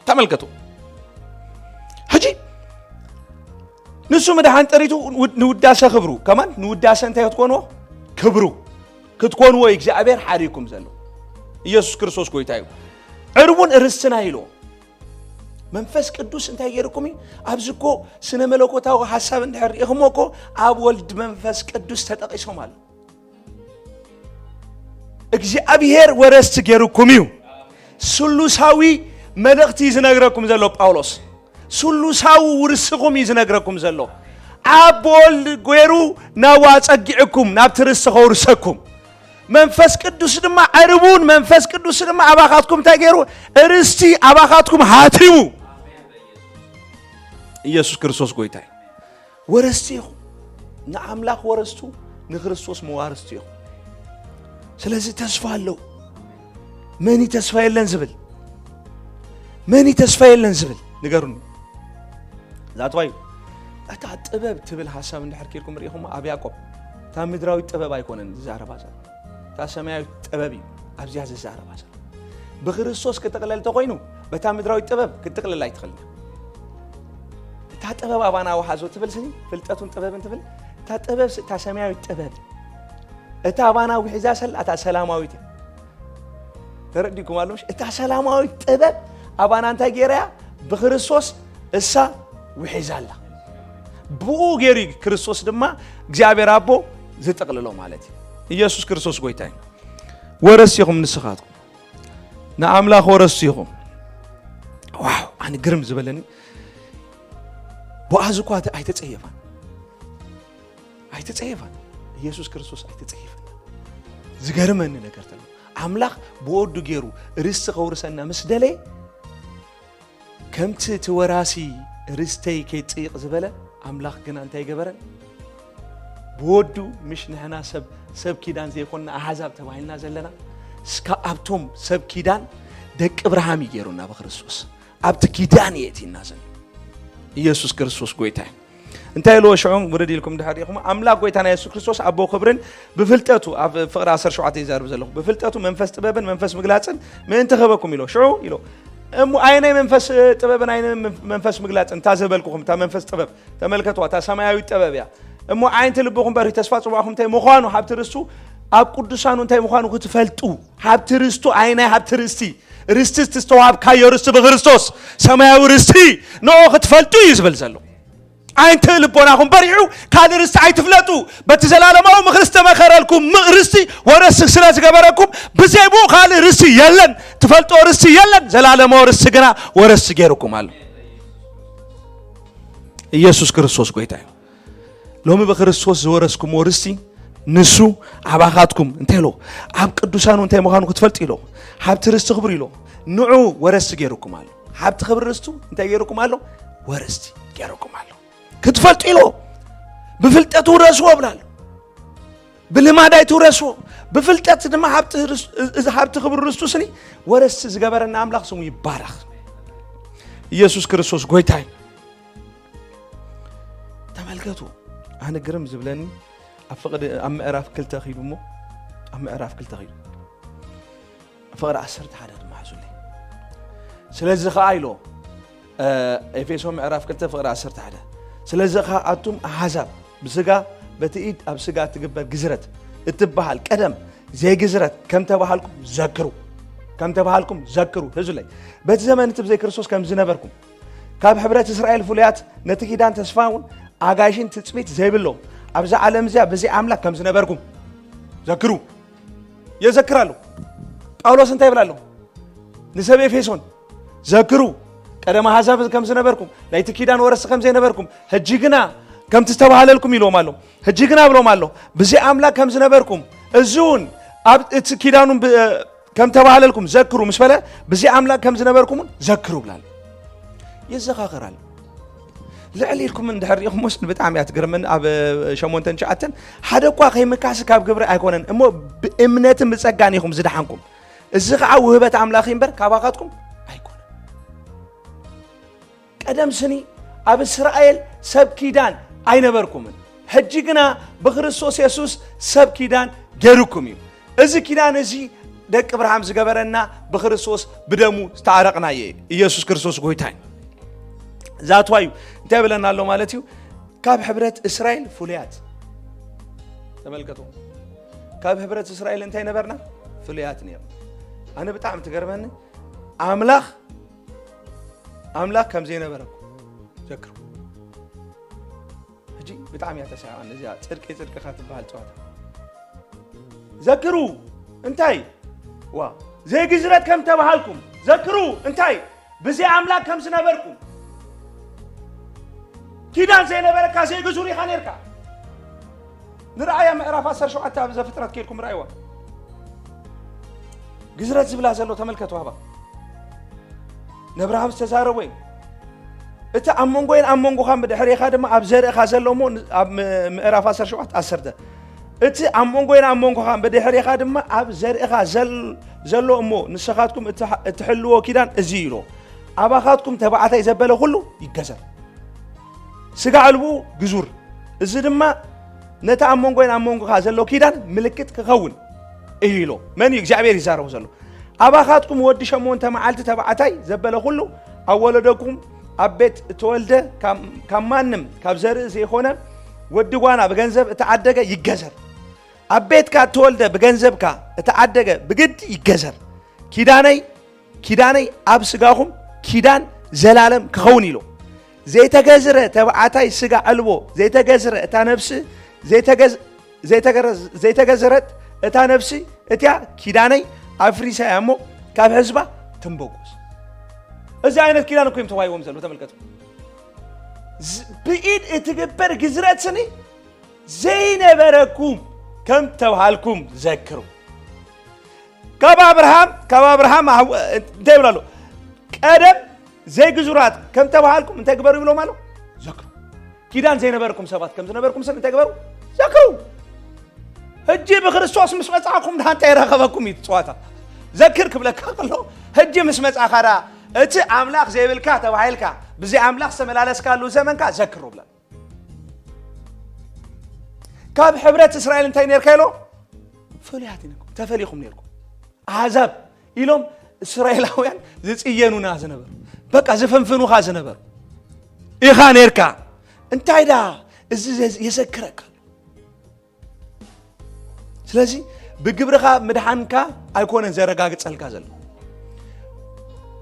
ተመልከቱ። ሕጂ ንሱ ምድሓን ጠሪቱ፣ ንውዳሰ ክብሩ፣ ከማን ንውዳሰ እንታይ ክትኮንዎ? ክብሩ ክትኮንዎ እዩ እግዚኣብሔር ሓሪኩም ዘሎ። ኢየሱስ ክርስቶስ ጎይታ እዩ። ዕርቡን ርስትና ኢሎ። መንፈስ ቅዱስ እንታይ ገይርኩም እዩ? ኣብዚ እኮ ስነ መለኮታዊ ሓሳብ እንድሕር ርኢኹሞ እኮ ኣብ ወልድ መንፈስ ቅዱስ ተጠቒሶም ኣሎ። እግዚኣብሔር ወረስቲ ገይርኩም እዩ። ስሉሳዊ መልእኽቲ እዩ ዝነግረኩም ዘሎ ጳውሎስ። ስሉሳዊ ውርስኹም እዩ ዝነግረኩም ዘሎ። ኣብ ወልድ ገይሩ ናብኡ ኣጸጊዕኩም፣ ናብቲ ርስቲ ከውርሰኩም። መንፈስ ቅዱስ ድማ ዕርቡን መንፈስ ቅዱስ ድማ ኣባኻትኩም እንታይ ገይሩ? ርስቲ ኣባኻትኩም ሃቲሙ። ኢየሱስ ክርስቶስ ጎይታ እዩ። ወረስቲ ኢኹም። ንኣምላኽ ወረስቱ፣ ንክርስቶስ መዋርስቱ ኢኹም። ስለዚ ተስፋ ኣለዉ። መን እዩ ተስፋ የለን ዝብል? መን እዩ ተስፋ የለን ዝብል? ንገሩኒ። ዛትዋዩ እታ ጥበብ ትብል ሓሳብ እንድሕር ኪርኩም ርኢኹም ኣብ ያዕቆብ፣ እታ ምድራዊት ጥበብ ኣይኮነን ዝዛረባ ዘሎ። እታ ሰማያዊት ጥበብ እዩ ኣብዚኣ ዝዛረባ ዘሎ። ብክርስቶስ ክጥቕለል እንተኾይኑ፣ በታ ምድራዊት ጥበብ ክትጥቕለል ኣይትኽእልን። እታ ጥበብ ኣባና ወሓዞ ትብል ስኒ፣ ፍልጠቱን ጥበብን ትብል፣ እታ ጥበብ ስ-፣ እታ ሰማያዊት ጥበብ፣ እታ ኣባና ውሒዛ ሰላ፣ እታ ሰላማዊት እያ። ተረዲኩም ኣሎ ምሽ? እታ ሰላማዊት ጥበብ ኣባና እንታይ ገይራ እያ? ብክርስቶስ እሳ ውሒዛ ኣላ። ብኡ ገይሩ እዩ ክርስቶስ ድማ እግዚኣብሔር ኣቦ ዝጥቕልሎ ማለት እዩ። ኢየሱስ ክርስቶስ ጎይታ እዩ። ወረስቲ ኢኹም ንስኻትኩም። ንኣምላኽ ወረስቲ ኢኹም። ዋው፣ ኣነ ግርም ዝበለኒ፣ ቦኣዝ እኳ ኣይተጸየፋን። ኣይተጸየፋን። ኢየሱስ ክርስቶስ ኣይተጸየፈን። ዝገርመኒ ነገር ተሎ፣ ኣምላኽ ብወዱ ገይሩ ርስቲ ከውርሰና ምስ ደለየ፣ ከምቲ እቲ ወራሲ ርስተይ ከይጽይቕ ዝበለ፣ ኣምላኽ ግና እንታይ ገበረን? ብወዱ፣ ምሽ ንሕና ሰብ፣ ሰብ ኪዳን ዘይኮንና ኣሕዛብ ተባሂልና ዘለና፣ እስካ ኣብቶም ሰብ ኪዳን ደቂ እብርሃም እዩ ገይሩና ብክርስቶስ። ኣብቲ ኪዳን እዩ የእቲና ዘሎ። ኢየሱስ ክርስቶስ ጎይታ እዩ። እንታይ ኢልዎ ሽዑ? ውርድ ኢልኩም ድሕር ኢኹም፣ ኣምላኽ ጎይታና የሱስ ክርስቶስ ኣቦ ክብርን ብፍልጠቱ፣ ኣብ ፍቕሪ ዓሰርተ ሸውዓተ ይዛርብ ዘለኹ፣ ብፍልጠቱ መንፈስ ጥበብን መንፈስ ምግላጽን ምእንቲ ክህበኩም ኢሎ። ሽዑ ኢሎ፣ እሞ ኣይናይ መንፈስ ጥበብን ኣይናይ መንፈስ ምግላጽን፣ እታ ዘበልኩኹም፣ እታ መንፈስ ጥበብ፣ ተመልከትዋ፣ እታ ሰማያዊት ጥበብ እያ። እሞ ዓይንቲ ልብኹም በሪህ፣ ተስፋ ጽዋዕኹም እንታይ ምዃኑ፣ ሃብቲ ርስቱ ኣብ ቅዱሳኑ እንታይ ምዃኑ ክትፈልጡ፣ ሃብቲ ርስቱ፣ ኣይናይ ሃብቲ ርስቲ፣ ርስቲ ዝተዋሃብካዮ ርስቲ ብክርስቶስ፣ ሰማያዊ ርስቲ፣ ንኦ ክትፈልጡ እዩ ዝብል ዘሎ። ዓይንቲ ልቦናኹም በሪሑ፣ ካልእ ርስቲ ኣይትፍለጡ። በቲ ዘላለማዊ ምኽሪ ዝተመኸረልኩም ም-፣ ርስቲ ወረስቲ ስለ ዝገበረኩም፣ ብዘይ ብኡ ካልእ ርስቲ የለን። ትፈልጦ ርስቲ የለን። ዘላለማዊ ርስቲ ግና ወረስቲ ገይሩኩም ኣሎ። ኢየሱስ ክርስቶስ ጎይታ እዩ። ሎሚ ብክርስቶስ ዝወረስኩምዎ ርስቲ ንሱ ኣባኻትኩም እንታይ ኢሎ? ኣብ ቅዱሳኑ እንታይ ምዃኑ ክትፈልጡ ኢሎ። ሃብቲ ርስቲ ክብሩ ኢሎ። ንዑ ወረስቲ ገይሩኩም ኣሎ። ሃብቲ ክብሪ ርስቱ እንታይ ገይሩኩም ኣሎ? ወረስቲ ገይሩኩም ኣሎ። ክትፈልጡ ኢሎ። ብፍልጠት ውረስዎ ብላሉ። ብልማድ ኣይትውረስዎ። ብፍልጠት ድማ ሃብቲ ርስ-፣ እዚ ሃብቲ ክብሪ ርስቱ ስኒ ወረስቲ ዝገበረና ኣምላኽ ስሙ ይባረኽ። ኢየሱስ ክርስቶስ ጎይታ እዩ። ተመልከቱ፣ ኣነ ግርም ዝብለኒ ኣብ ፍቕዲ፣ ኣብ ምዕራፍ ክልተ ኺዱ እሞ፣ ኣብ ምዕራፍ ክልተ ኺዱ ፍቕዲ ዓሰርተ ሓደ ድማ ሓዙለይ። ስለዚ ኸዓ ኢሎ፣ እ፣ ኤፌሶ ምዕራፍ ክልተ ፍቕዲ ዓሰርተ ሓደ፣ ስለዚ ኸዓ ኣቱም ኣሕዛብ ብስጋ በቲ ኢድ ኣብ ስጋ እትግበር ግዝረት እትበሃል ቀደም ዘይግዝረት ከም ተባሃልኩም ዘክሩ፣ ከም ተባሃልኩም ዘክሩ። ሕዙለይ፣ በቲ ዘመን እቲ ብዘይ ክርስቶስ ከም ዝነበርኩም፣ ካብ ሕብረት እስራኤል ፍሉያት፣ ነቲ ኪዳን ተስፋ እውን ኣጋይሽን ትጽቢት ዘይብሎም፣ ኣብዛ ዓለም እዚኣ ብዘይ ኣምላኽ ከም ዝነበርኩም ዘክሩ። የዘክር ኣሎ። ጳውሎስ እንታይ ይብል ኣሎ? ንሰብ ኤፌሶን ዘክሩ፣ ቀደም ኣሕዛብ ከም ዝነበርኩም፣ ናይቲ ኪዳን ወረስቲ ከም ዘይነበርኩም፣ ሕጂ ግና ከምቲ ዝተባህለልኩም ኢልዎም ኣሎ። ሕጂ ግና ብሎም ኣሎ፣ ብዘይ ኣምላኽ ከም ዝነበርኩም፣ እዚ እውን ኣብ እቲ ኪዳኑ ብ-፣ ከም ተባህለልኩም ዘክሩ ምስ በለ፣ ብዘይ ኣምላኽ ከም ዝነበርኩም እውን ዘክሩ ብላል። የዘኻኽር ኣሎ። ልዕል ኢልኩም እንድሕር ሪኢኹሞስ ብጣዕሚ እያ ትገርመኒ። ኣብ ሸሞንተን ትሽዓተን ሓደ እኳ ከይምካስ ካብ ግብሪ ኣይኮነን እሞ ብእምነትን ብጸጋን ኢኹም ዝደሓንኩም። እዚ ኸዓ ውህበት ኣምላኽ እምበር ካባኻትኩም ኣይኮነን። ቀደም ስኒ ኣብ እስራኤል ሰብ ኪዳን ኣይነበርኩምን። ሕጂ ግና ብክርስቶስ የሱስ ሰብ ኪዳን ገይሩኩም እዩ። እዚ ኪዳን እዚ ደቂ እብርሃም ዝገበረና ብክርስቶስ ብደሙ ዝተዓረቕናዮ እዩ። ኢየሱስ ክርስቶስ ጎይታ እዩ። ዛትዋዩ እንታይ ይብለና ኣሎ ማለት እዩ? ካብ ሕብረት እስራኤል ፍሉያት። ተመልከቱ። ካብ ሕብረት እስራኤል እንታይ ነበርና? ፍሉያት ነይርና። ኣነ ብጣዕሚ ትገርመኒ ኣምላኽ ኣምላኽ ከም ዘይነበረኩ ዘክሩ። ሕጂ ብጣዕሚ እያ ተሳሒቓኒ እዚኣ ጽድቂ ጽድቅኻ ትበሃል ጸዋታ። ዘክሩ እንታይ? ዋ ዘይግዝረት ከም ተባሃልኩም ዘክሩ እንታይ? ብዘይ ኣምላኽ ከም ዝነበርኩም ኪዳን ዘይነበረካ ዘይግዙር ኢኻ ነርካ። ንርኣያ ምዕራፍ ዓሰርተ ሸውዓተ ኣብ ዘፍጥረት ኬድኩም ርኣይዋ። ግዝረት ዝብላ ዘሎ ተመልከቱ። ሃባ ነብርሃም ዝተዛረቦ እዩ። እቲ ኣብ መንጎይን ኣብ መንጎኻን ብድሕሬኻ ድማ ኣብ ዘርእኻ ዘሎ እሞ ን- ኣብ ም- ምዕራፍ ዓሰርተ ሸውዓተ ዓሰርተ እቲ ኣብ መንጎይን ኣብ መንጎኻን ብድሕሬኻ ድማ ኣብ ዘርእኻ ዘል- ዘሎ እሞ ንስኻትኩም እትሕ- እትሕልዎ ኪዳን እዚ እዩ ኢሎ። ኣባኻትኩም ተባዕታይ ዘበለ ኩሉ ይገዘር። ስጋ ዕልቡ ግዙር። እዚ ድማ ነቲ ኣብ መንጎይን ኣብ መንጎኻ ዘሎ ኪዳን ምልክት ክኸውን እዩ ኢሎ። መን እዩ እግዚኣብሔር ይዛረቡ ዘሎ? ኣባኻትኩም ወዲ ሸሞንተ መዓልቲ ተባዕታይ ዘበለ ኩሉ ኣብ ወለደኩም ኣብ ቤት እተወልደ ካብ ማንም ካብ ዘርኢ ዘይኮነ ወዲ ጓና ብገንዘብ እተዓደገ ይገዘር። ኣብ ቤትካ እተወልደ ብገንዘብካ እተዓደገ ብግዲ ይገዘር። ኪዳነይ ኪዳነይ ኣብ ስጋኹም ኪዳን ዘላለም ክኸውን ኢሎ። ዘይተገዝረ ተባዕታይ ስጋ ዕልቦ ዘይተገዝረ እታ ነፍሲ ዘይተገዝ ዘይተገረዝ ዘይተገዘረት እታ ነፍሲ እቲያ ኪዳነይ ኣፍሪሳ እያ እሞ ካብ ህዝባ ትንበቁስ። እዚ ዓይነት ኪዳን እኮ እዮም ተዋሂቦም ዘሎ። ተመልከቱ። ዝ- ብኢድ እትግበር ግዝረት ስኒ ዘይነበረኩም ከም ተባሃልኩም ዘክሩ። ካብ ኣብርሃም ካብ ኣብርሃም ኣህው- እንታይ ይብሉ ኣሎ? ቀደም ዘይግዙራት ከም ተባሃልኩም እንታይ ግበሩ ይብሎም ኣሎ? ዘክሩ። ኪዳን ዘይነበርኩም ሰባት ከም ዝነበርኩም ስን እንታይ ግበሩ? ዘክሩ። ሕጂ ብክርስቶስ ምስ መጻእኩም ድሓ እንታይ ረኸበኩም እዩ እቲ ጸዋታ። ዘክር ክብለካ ከሎ ሕጂ ምስ መጻኻ ዳ እቲ ኣምላኽ ዘይብልካ ተባሂልካ ብዘይ ኣምላኽ ዝተመላለስካሉ ዘመንካ ዘክሩ ብላ። ካብ ሕብረት እስራኤል እንታይ ነርካ ኢሎ? ፍሉያት ነርኩም፣ ተፈሊኹም ነርኩም። ኣሕዛብ ኢሎም እስራኤላውያን ዝጽየኑና ዝነበሩ፣ በቃ ዝፍንፍኑኻ ዝነበሩ ኢኻ ነርካ። እንታይ ዳ እዚ ዘ- የዘክረካ? ስለዚ ብግብርኻ ምድሓንካ ኣይኮነን ዘረጋግጸልካ ዘሎ።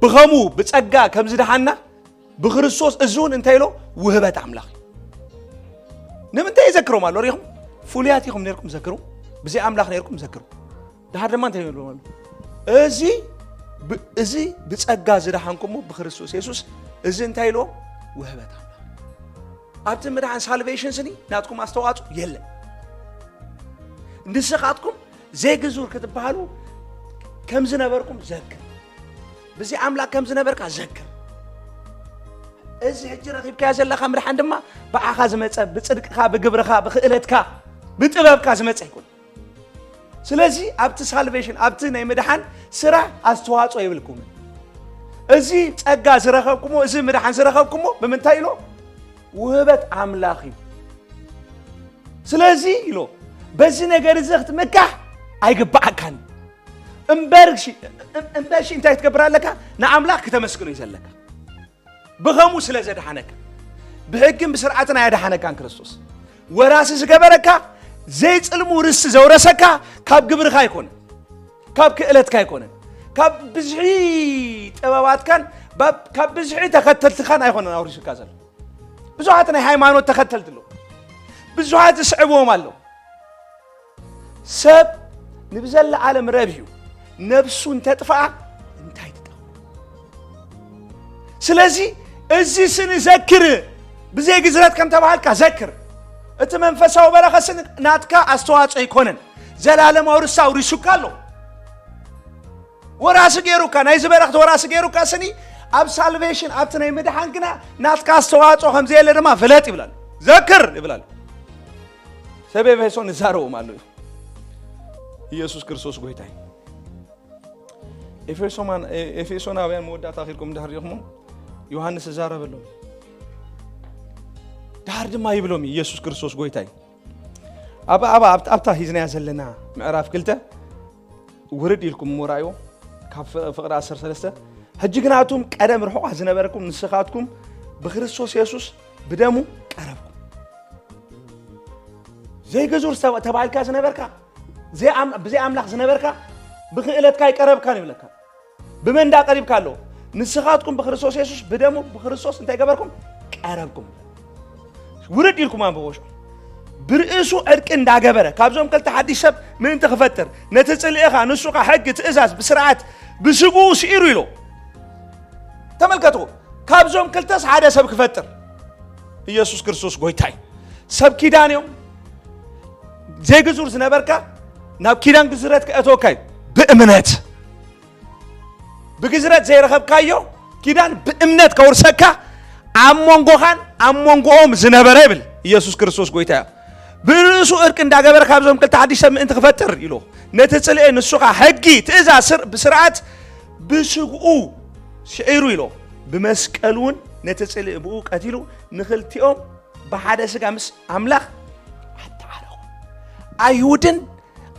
ብኸሙ ብጸጋ ከም ዝደሓና ብክርስቶስ እዚ እውን እንታይ ኢሎ? ውህበት ኣምላኽ እዩ። ንምንታይ ይዘክሮም ኣሎ? ሪኹም? ፍሉያት ኢኹም ነርኩም ዘክሩ፣ ብዘይ ኣምላኽ ነርኩም ዘክሩ። ድሓር ድማ እንታይ ይብሎም ኣሎ? እዚ ብ- እዚ ብጸጋ ዝደሓንኩሞ ብክርስቶስ የሱስ እዚ እንታይ ኢልዎም? ውህበት ኣምላኽ። ኣብቲ ምድሓን ሳልቬሽን ስኒ ናትኩም ኣስተዋጽኦ የለን። ንስኻትኩም ዘይግዙር ክትበሃሉ ከም ዝነበርኩም ዘክር። ብዚ ኣምላኽ ከም ዝነበርካ ዘክር። እዚ ሕጂ ረኺብካዮ ዘለኻ ምድሓን ድማ ብዓኻ ዝመጸ፣ ብጽድቅኻ፣ ብግብርኻ፣ ብክእለትካ፣ ብጥበብካ ዝመጸ ኣይኮን። ስለዚ ኣብቲ ሳልቬሽን ኣብቲ ናይ ምድሓን ስራሕ ኣስተዋጽኦ የብልኩምን። እዚ ጸጋ ዝረኸብኩሞ እዚ ምድሓን ዝረኸብኩሞ ብምንታይ ኢሎ? ውህበት ኣምላኽ እዩ። ስለዚ ኢሎ በዚ ነገር እዚ ክትምካሕ ኣይግባኣካን። እምበር ሺ- እምበር ሺ እንታይ ክትገብር ኣለካ? ንኣምላኽ ክተመስግኖ እዩ ዘለካ። ብኸሙ ስለ ዘድሓነካ ብሕግን ብስርዓትን ኣያድሓነካን ክርስቶስ ወራሲ ዝገበረካ ዘይጽልሙ ርስቲ ዘውረሰካ ካብ ግብርካ ኣይኮነ ካብ ክእለትካ ኣይኮነን ካብ ብዝሒ ጥበባትካን ካብ ብዝሒ ተኸተልትኻን ኣይኮነን ኣውሪሱካ ዘሎ። ብዙሓት ናይ ሃይማኖት ተኸተልቲ ኣለዉ። ብዙሓት ዝስዕብዎም ኣለዉ። ሰብ ንብዘለዓለም ረብዩ ነብሱ እንተጥፍኣ እንታይ ትጠቕሞ? ስለዚ እዚ ስኒ ዘክር ብዘይ ግዝረት ከም ተባሃልካ ዘክር። እቲ መንፈሳዊ በረኸ ስኒ ናትካ ኣስተዋፅኦ ኣይኮነን። ዘላለማዊ ርስቲ ኣውሪሱካ ኣሎ። ወራሲ ገይሩካ ናይዚ በረኽቲ ወራሲ ገይሩካ ስኒ ኣብ ሳልቬሽን፣ ኣብቲ ናይ ምድሓን ግና ናትካ ኣስተዋፅኦ ከም ዘየለ ድማ ፍለጥ ይብላል። ዘክር ይብላል። ሰብ ኤፌሶን ይዛረቦም ኣሎ እዩ። ኢየሱስ ክርስቶስ ጎይታ እዩ። ኤፌሶማን-፣ ኤ-፣ ኤፌሶናውያን መወዳእታ ኺድኩም እንድሕር ዲኹም፣ ዮሃንስ ይዛረበሎም። ድሓር ድማ ይብሎም እዩ፣ ኢየሱስ ክርስቶስ ጎይታ እዩ። ኣብ፣ ኣብ፣ ኣብ፣ ኣብታ ሒዝናያ ዘለና ምዕራፍ ክልተ ውርድ ኢልኩም እሞ ረኣይዎ፣ ካብ ፍ-፣ ፍቕሪ ዓሰርተ ሰለስተ፣ "ሕጂ ግና ኣቱም ቀደም ርሑቓት ዝነበርኩም ንስኻትኩም ብክርስቶስ የሱስ ብደሙ ቀረብኩም." ዘይግዙር ዝተባ-፣ ተባሂልካ ዝነበርካ፣ ዘይ ኣም-፣ ብዘይ ኣምላኽ ዝነበርካ፣ ብክእለትካ ኣይቀረብካን ይብለካ። ብመን እንዳ ቀሪብካ ኣለዎ? "ንስኻትኩም ብክርስቶስ የሱስ ብደሙ ብክርስቶስ እንታይ ገበርኩም? ቀረብኩም." ውርድ ኢልኩም ኣንብቦ። "ብርእሱ ዕርቂ እንዳገበረ ካብዞም ክልተ ሓድሽ ሰብ ምእንቲ ክፈጥር፣ ነቲ ጽልኢ ኸኣ ንሱ ኸኣ ሕጊ፣ ትእዛዝ፣ ብስርዓት፣ ብስግኡ ስኢሩ" ኢሎ። ተመልከቱ፣ ካብዞም ክልተስ ሓደ ሰብ ክፈጥር። ኢየሱስ ክርስቶስ ጎይታ እዩ። ሰብ ኪዳን እዮም። ዘይግዙር ዝነበርካ ናብ ኪዳን ግዝረት ከእተወካ እዩ። ብእምነት፣ ብግዝረት ዘይረኸብካዮ ኪዳን ብእምነት ከውርሰካ፣ ኣብ መንጎኻን ኣብ መንጎኦም ዝነበረ ይብል። ኢየሱስ ክርስቶስ ጎይታ እዩ። ብርእሱ ዕርቂ እንዳገበረ ካብዞም ክልተ ሓድሽ ሰብ ምእንቲ ክፈጥር ኢሎ። ነቲ ጽልኤ ንሱ ኸኣ ሕጊ፣ ትእዛዝ፣ ስር-፣ ብስርዓት ብስግኡ ስዒሩ ኢሎ። ብመስቀል እውን ነቲ ጽልኢ ብኡ ቀቲሉ፣ ንኽልቲኦም ብሓደ ስጋ ምስ ኣምላኽ ኣተዓረቑ። ኣይሁድን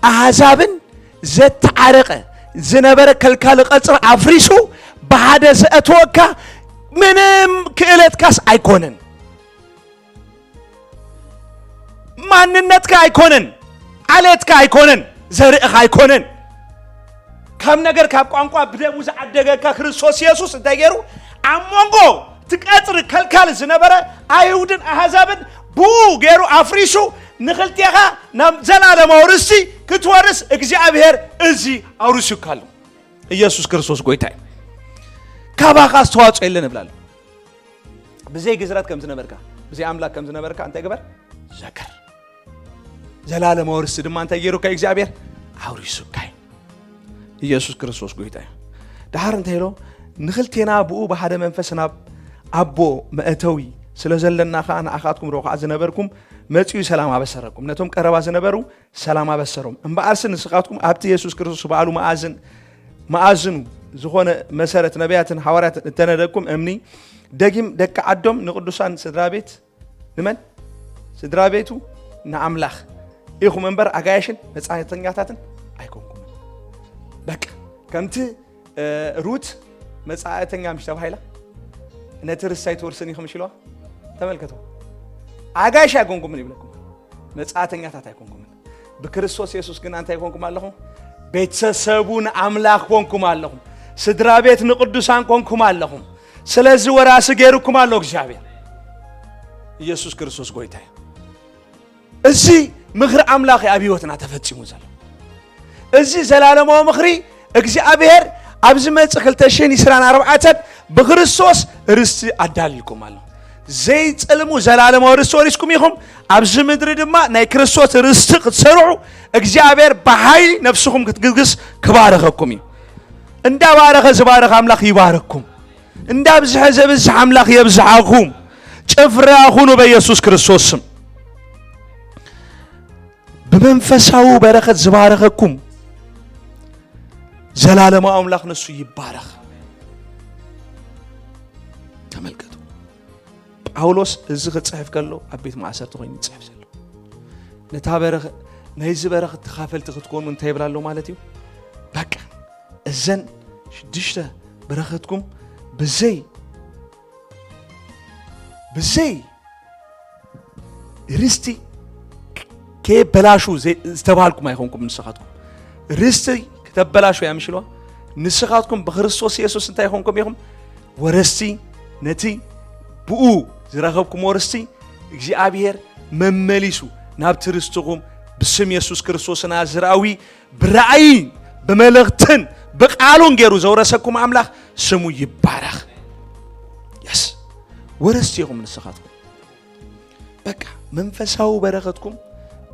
ኣህዛብን ዘተዓረቐ ዝነበረ ከልካሊ ቀጽሪ ኣፍሪሱ ብሓደ ዘእተወካ ምንም ክእለትካስ ኣይኮነን። ማንነትካ ኣይኮነን፣ ዓሌትካ ኣይኮነን፣ ዘርእኻ ኣይኮነን። ካብ ነገር ካብ ቋንቋ ብደሙ ዝዓደገካ ክርስቶስ የሱስ እንታይ ገይሩ? ኣብ መንጎ እቲ ቀጽሪ ከልካሊ ዝነበረ ኣይሁድን ኣህዛብን ብኡ ገይሩ ኣፍሪሱ ንኽልቴኻ ናብ ዘላለማዊ ርስቲ ክትወርስ እግዚኣብሔር እዚ ኣውሪሱካ ኣሎ። ኢየሱስ ክርስቶስ ጎይታ እዩ። ካባኻ ኣስተዋጽኦ የለን እብላለሁ። ብዘይ ግዝረት ከም ዝነበርካ፣ ብዘይ ኣምላኽ ከም ዝነበርካ እንታይ ግበር? ዘክር። ዘላለማዊ ርስቲ ድማ እንታይ ገይሩካ እዩ እግዚኣብሔር? ኣውሪሱካ እዩ። ኢየሱስ ክርስቶስ ጎይታ እዩ። ደሓር እንታይ ኢሎ? ንኽልቴና ብኡ ብሓደ መንፈስ ናብ ኣቦ መእተዊ ስለ ዘለና ኸዓ ንኣኻትኩም ርሑቓት ዝነበርኩም መጺኡ ሰላም ኣበሰረኩም። ነቶም ቀረባ ዝነበሩ ሰላም ኣበሰሮም። እምበኣርሲ ንስኻትኩም ኣብቲ የሱስ ክርስቶስ ባዕሉ መኣዝን-፣ መኣዝኑ ዝኾነ መሰረት ነቢያትን ሃዋርያትን እተነደኩም እምኒ፣ ደጊም ደቂ ዓዶም ንቅዱሳን ስድራ ቤት፣ ንመን? ስድራ ቤቱ ንኣምላኽ ኢኹም እምበር ኣጋይሽን መጻእተኛታትን ኣይኮንኩምን። በቃ ከምቲ፣ እ፣ ሩት መጻእተኛ ምሽ ተባሂላ፣ "ነቲ ርስቲ ኣይትወርስን ኢኹም" ምሽ ኢልዋ። ተመልከቱ። ኣጋይሽ ኣይኮንኩምን ይብለኩም። መጻእተኛታት ኣይኮንኩምን። ብክርስቶስ የሱስ ግን እንታይ ኮንኩም ኣለኹም? ቤተሰቡ ንኣምላኽ ኮንኩም ኣለኹም። ስድራ ቤት ንቅዱሳን ኮንኩም ኣለኹም። ስለዚ ወራሲ ገይሩኩም ኣሎ እግዚኣብሔር። ኢየሱስ ክርስቶስ ጎይታ እዩ። እዚ ምኽሪ ኣምላኽ እዩ ኣብ ህይወትና ተፈጺሙ ዘሎ። እዚ ዘላለማዊ ምኽሪ እግዚኣብሔር ኣብ ዝመጽእ ክልተ ሽሕን ዕስራን ኣርባዕተን ብክርስቶስ ርስቲ ኣዳልልኩም ኣሎ። ዘይጸልሙ ዘላለማዊ ርስቲ ወሪስኩም ኢኹም። ኣብዚ ምድሪ ድማ ናይ ክርስቶስ ርስቲ ክትሰርዑ እግዚኣብሔር ብሓይሊ ነፍስኹም ክትግስግስ ክባርኸኩም እዩ። እንዳባረኸ ዝባርኽ ኣምላኽ ይባርኽኩም። እንዳብዝሐ ዘብዝሕ ኣምላኽ የብዝሓኹም። ጭፍራ ኩኑ በኢየሱስ ክርስቶስ ስም። ብመንፈሳዊ በረኸት ዝባረኸኩም ዘላለማዊ ኣምላኽ ንሱ ይባረኽ። ተመልከቱ፣ ጳውሎስ እዚ ክጽሕፍ ከሎ ኣብ ቤት ማእሰርቲ ኮይኑ ይጽሕፍ ዘሎ። ነታ በረኸ-፣ ናይዚ በረኸት ተኻፈልቲ ክትኮኑ እንታይ ይብላ ኣሎ ማለት እዩ? በቃ እዘን ሽዱሽተ በረኸትኩም ብዘይ፣ ብዘይ ርስቲ ከየበላሹ ዘይ-፣ ዝተባልኩም ኣይኮንኩም። ንስኻትኩም ርስቲ ከተበላሹ እያ ምሽልዋ። ንስኻትኩም ብክርስቶስ የሱስ እንታይ ይኾንኩም ኢኹም? ወረስቲ። ነቲ ብኡ ዝረኸብኩምዎ ርስቲ እግዚኣብሔር መመሊሱ ናብቲ ርስትኹም ብስም የሱስ ክርስቶስ ናዝራዊ ብራእይን ብመልእኽትን ብቃሉን ገይሩ ዘውረሰኩም ኣምላኽ ስሙ ይባረኽ። የስ፣ ወረስቲ ኢኹም ንስኻትኩም። በቃ መንፈሳዊ በረኸትኩም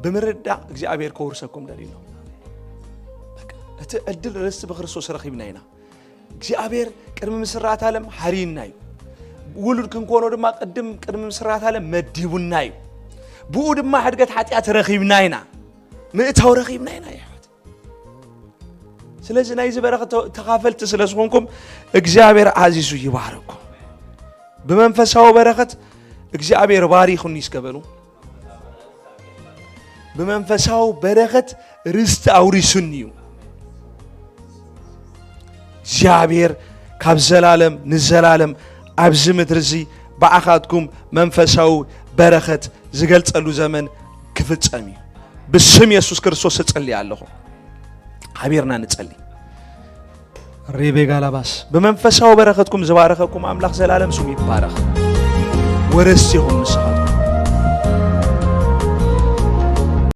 ብምርዳእ እግዚኣብሔር ከውርሰኩም ደልዩ ኣሎ። በቃ እቲ ዕድል ርስቲ ብክርስቶስ ረኺብና ኢና። እግዚኣብሔር ቅድሚ ምስራት ዓለም ሓርዩና እዩ። ውሉድ ክንኮኖ ድማ ቅድም ቅድሚ ምስራት ዓለም መዲቡና እዩ። ብኡ ድማ ሕድገት ሓጢኣት ረኺብና ኢና። ምእታው ረኺብና ኢና ይሕዋት። ስለዚ ናይዚ በረኸት ተ- ተኻፈልቲ ስለ ዝኾንኩም እግዚኣብሔር ኣዚዙ ይባርኩም። ብመንፈሳዊ በረኸት እግዚኣብሔር ባሪኹኒ እስከ በሉ። ብመንፈሳዊ በረኸት ርስቲ ኣውሪሱኒ እዩ። እግዚኣብሔር ካብ ዘላለም ንዘላለም ኣብዚ ምድሪ እዚ ብዓኻትኩም መንፈሳዊ በረኸት ዝገልጸሉ ዘመን ክፍጸም እዩ። ብስም የሱስ ክርስቶስ እጽሊ ኣለኹ። ሓቢርና ንጸሊ። ሬቤጋ ላባስ ብመንፈሳዊ በረኸትኩም ዝባረኸኩም ኣምላኽ ዘላለም ስሙ ይባረኽ። ወረስቲ ይኹን ንስኻ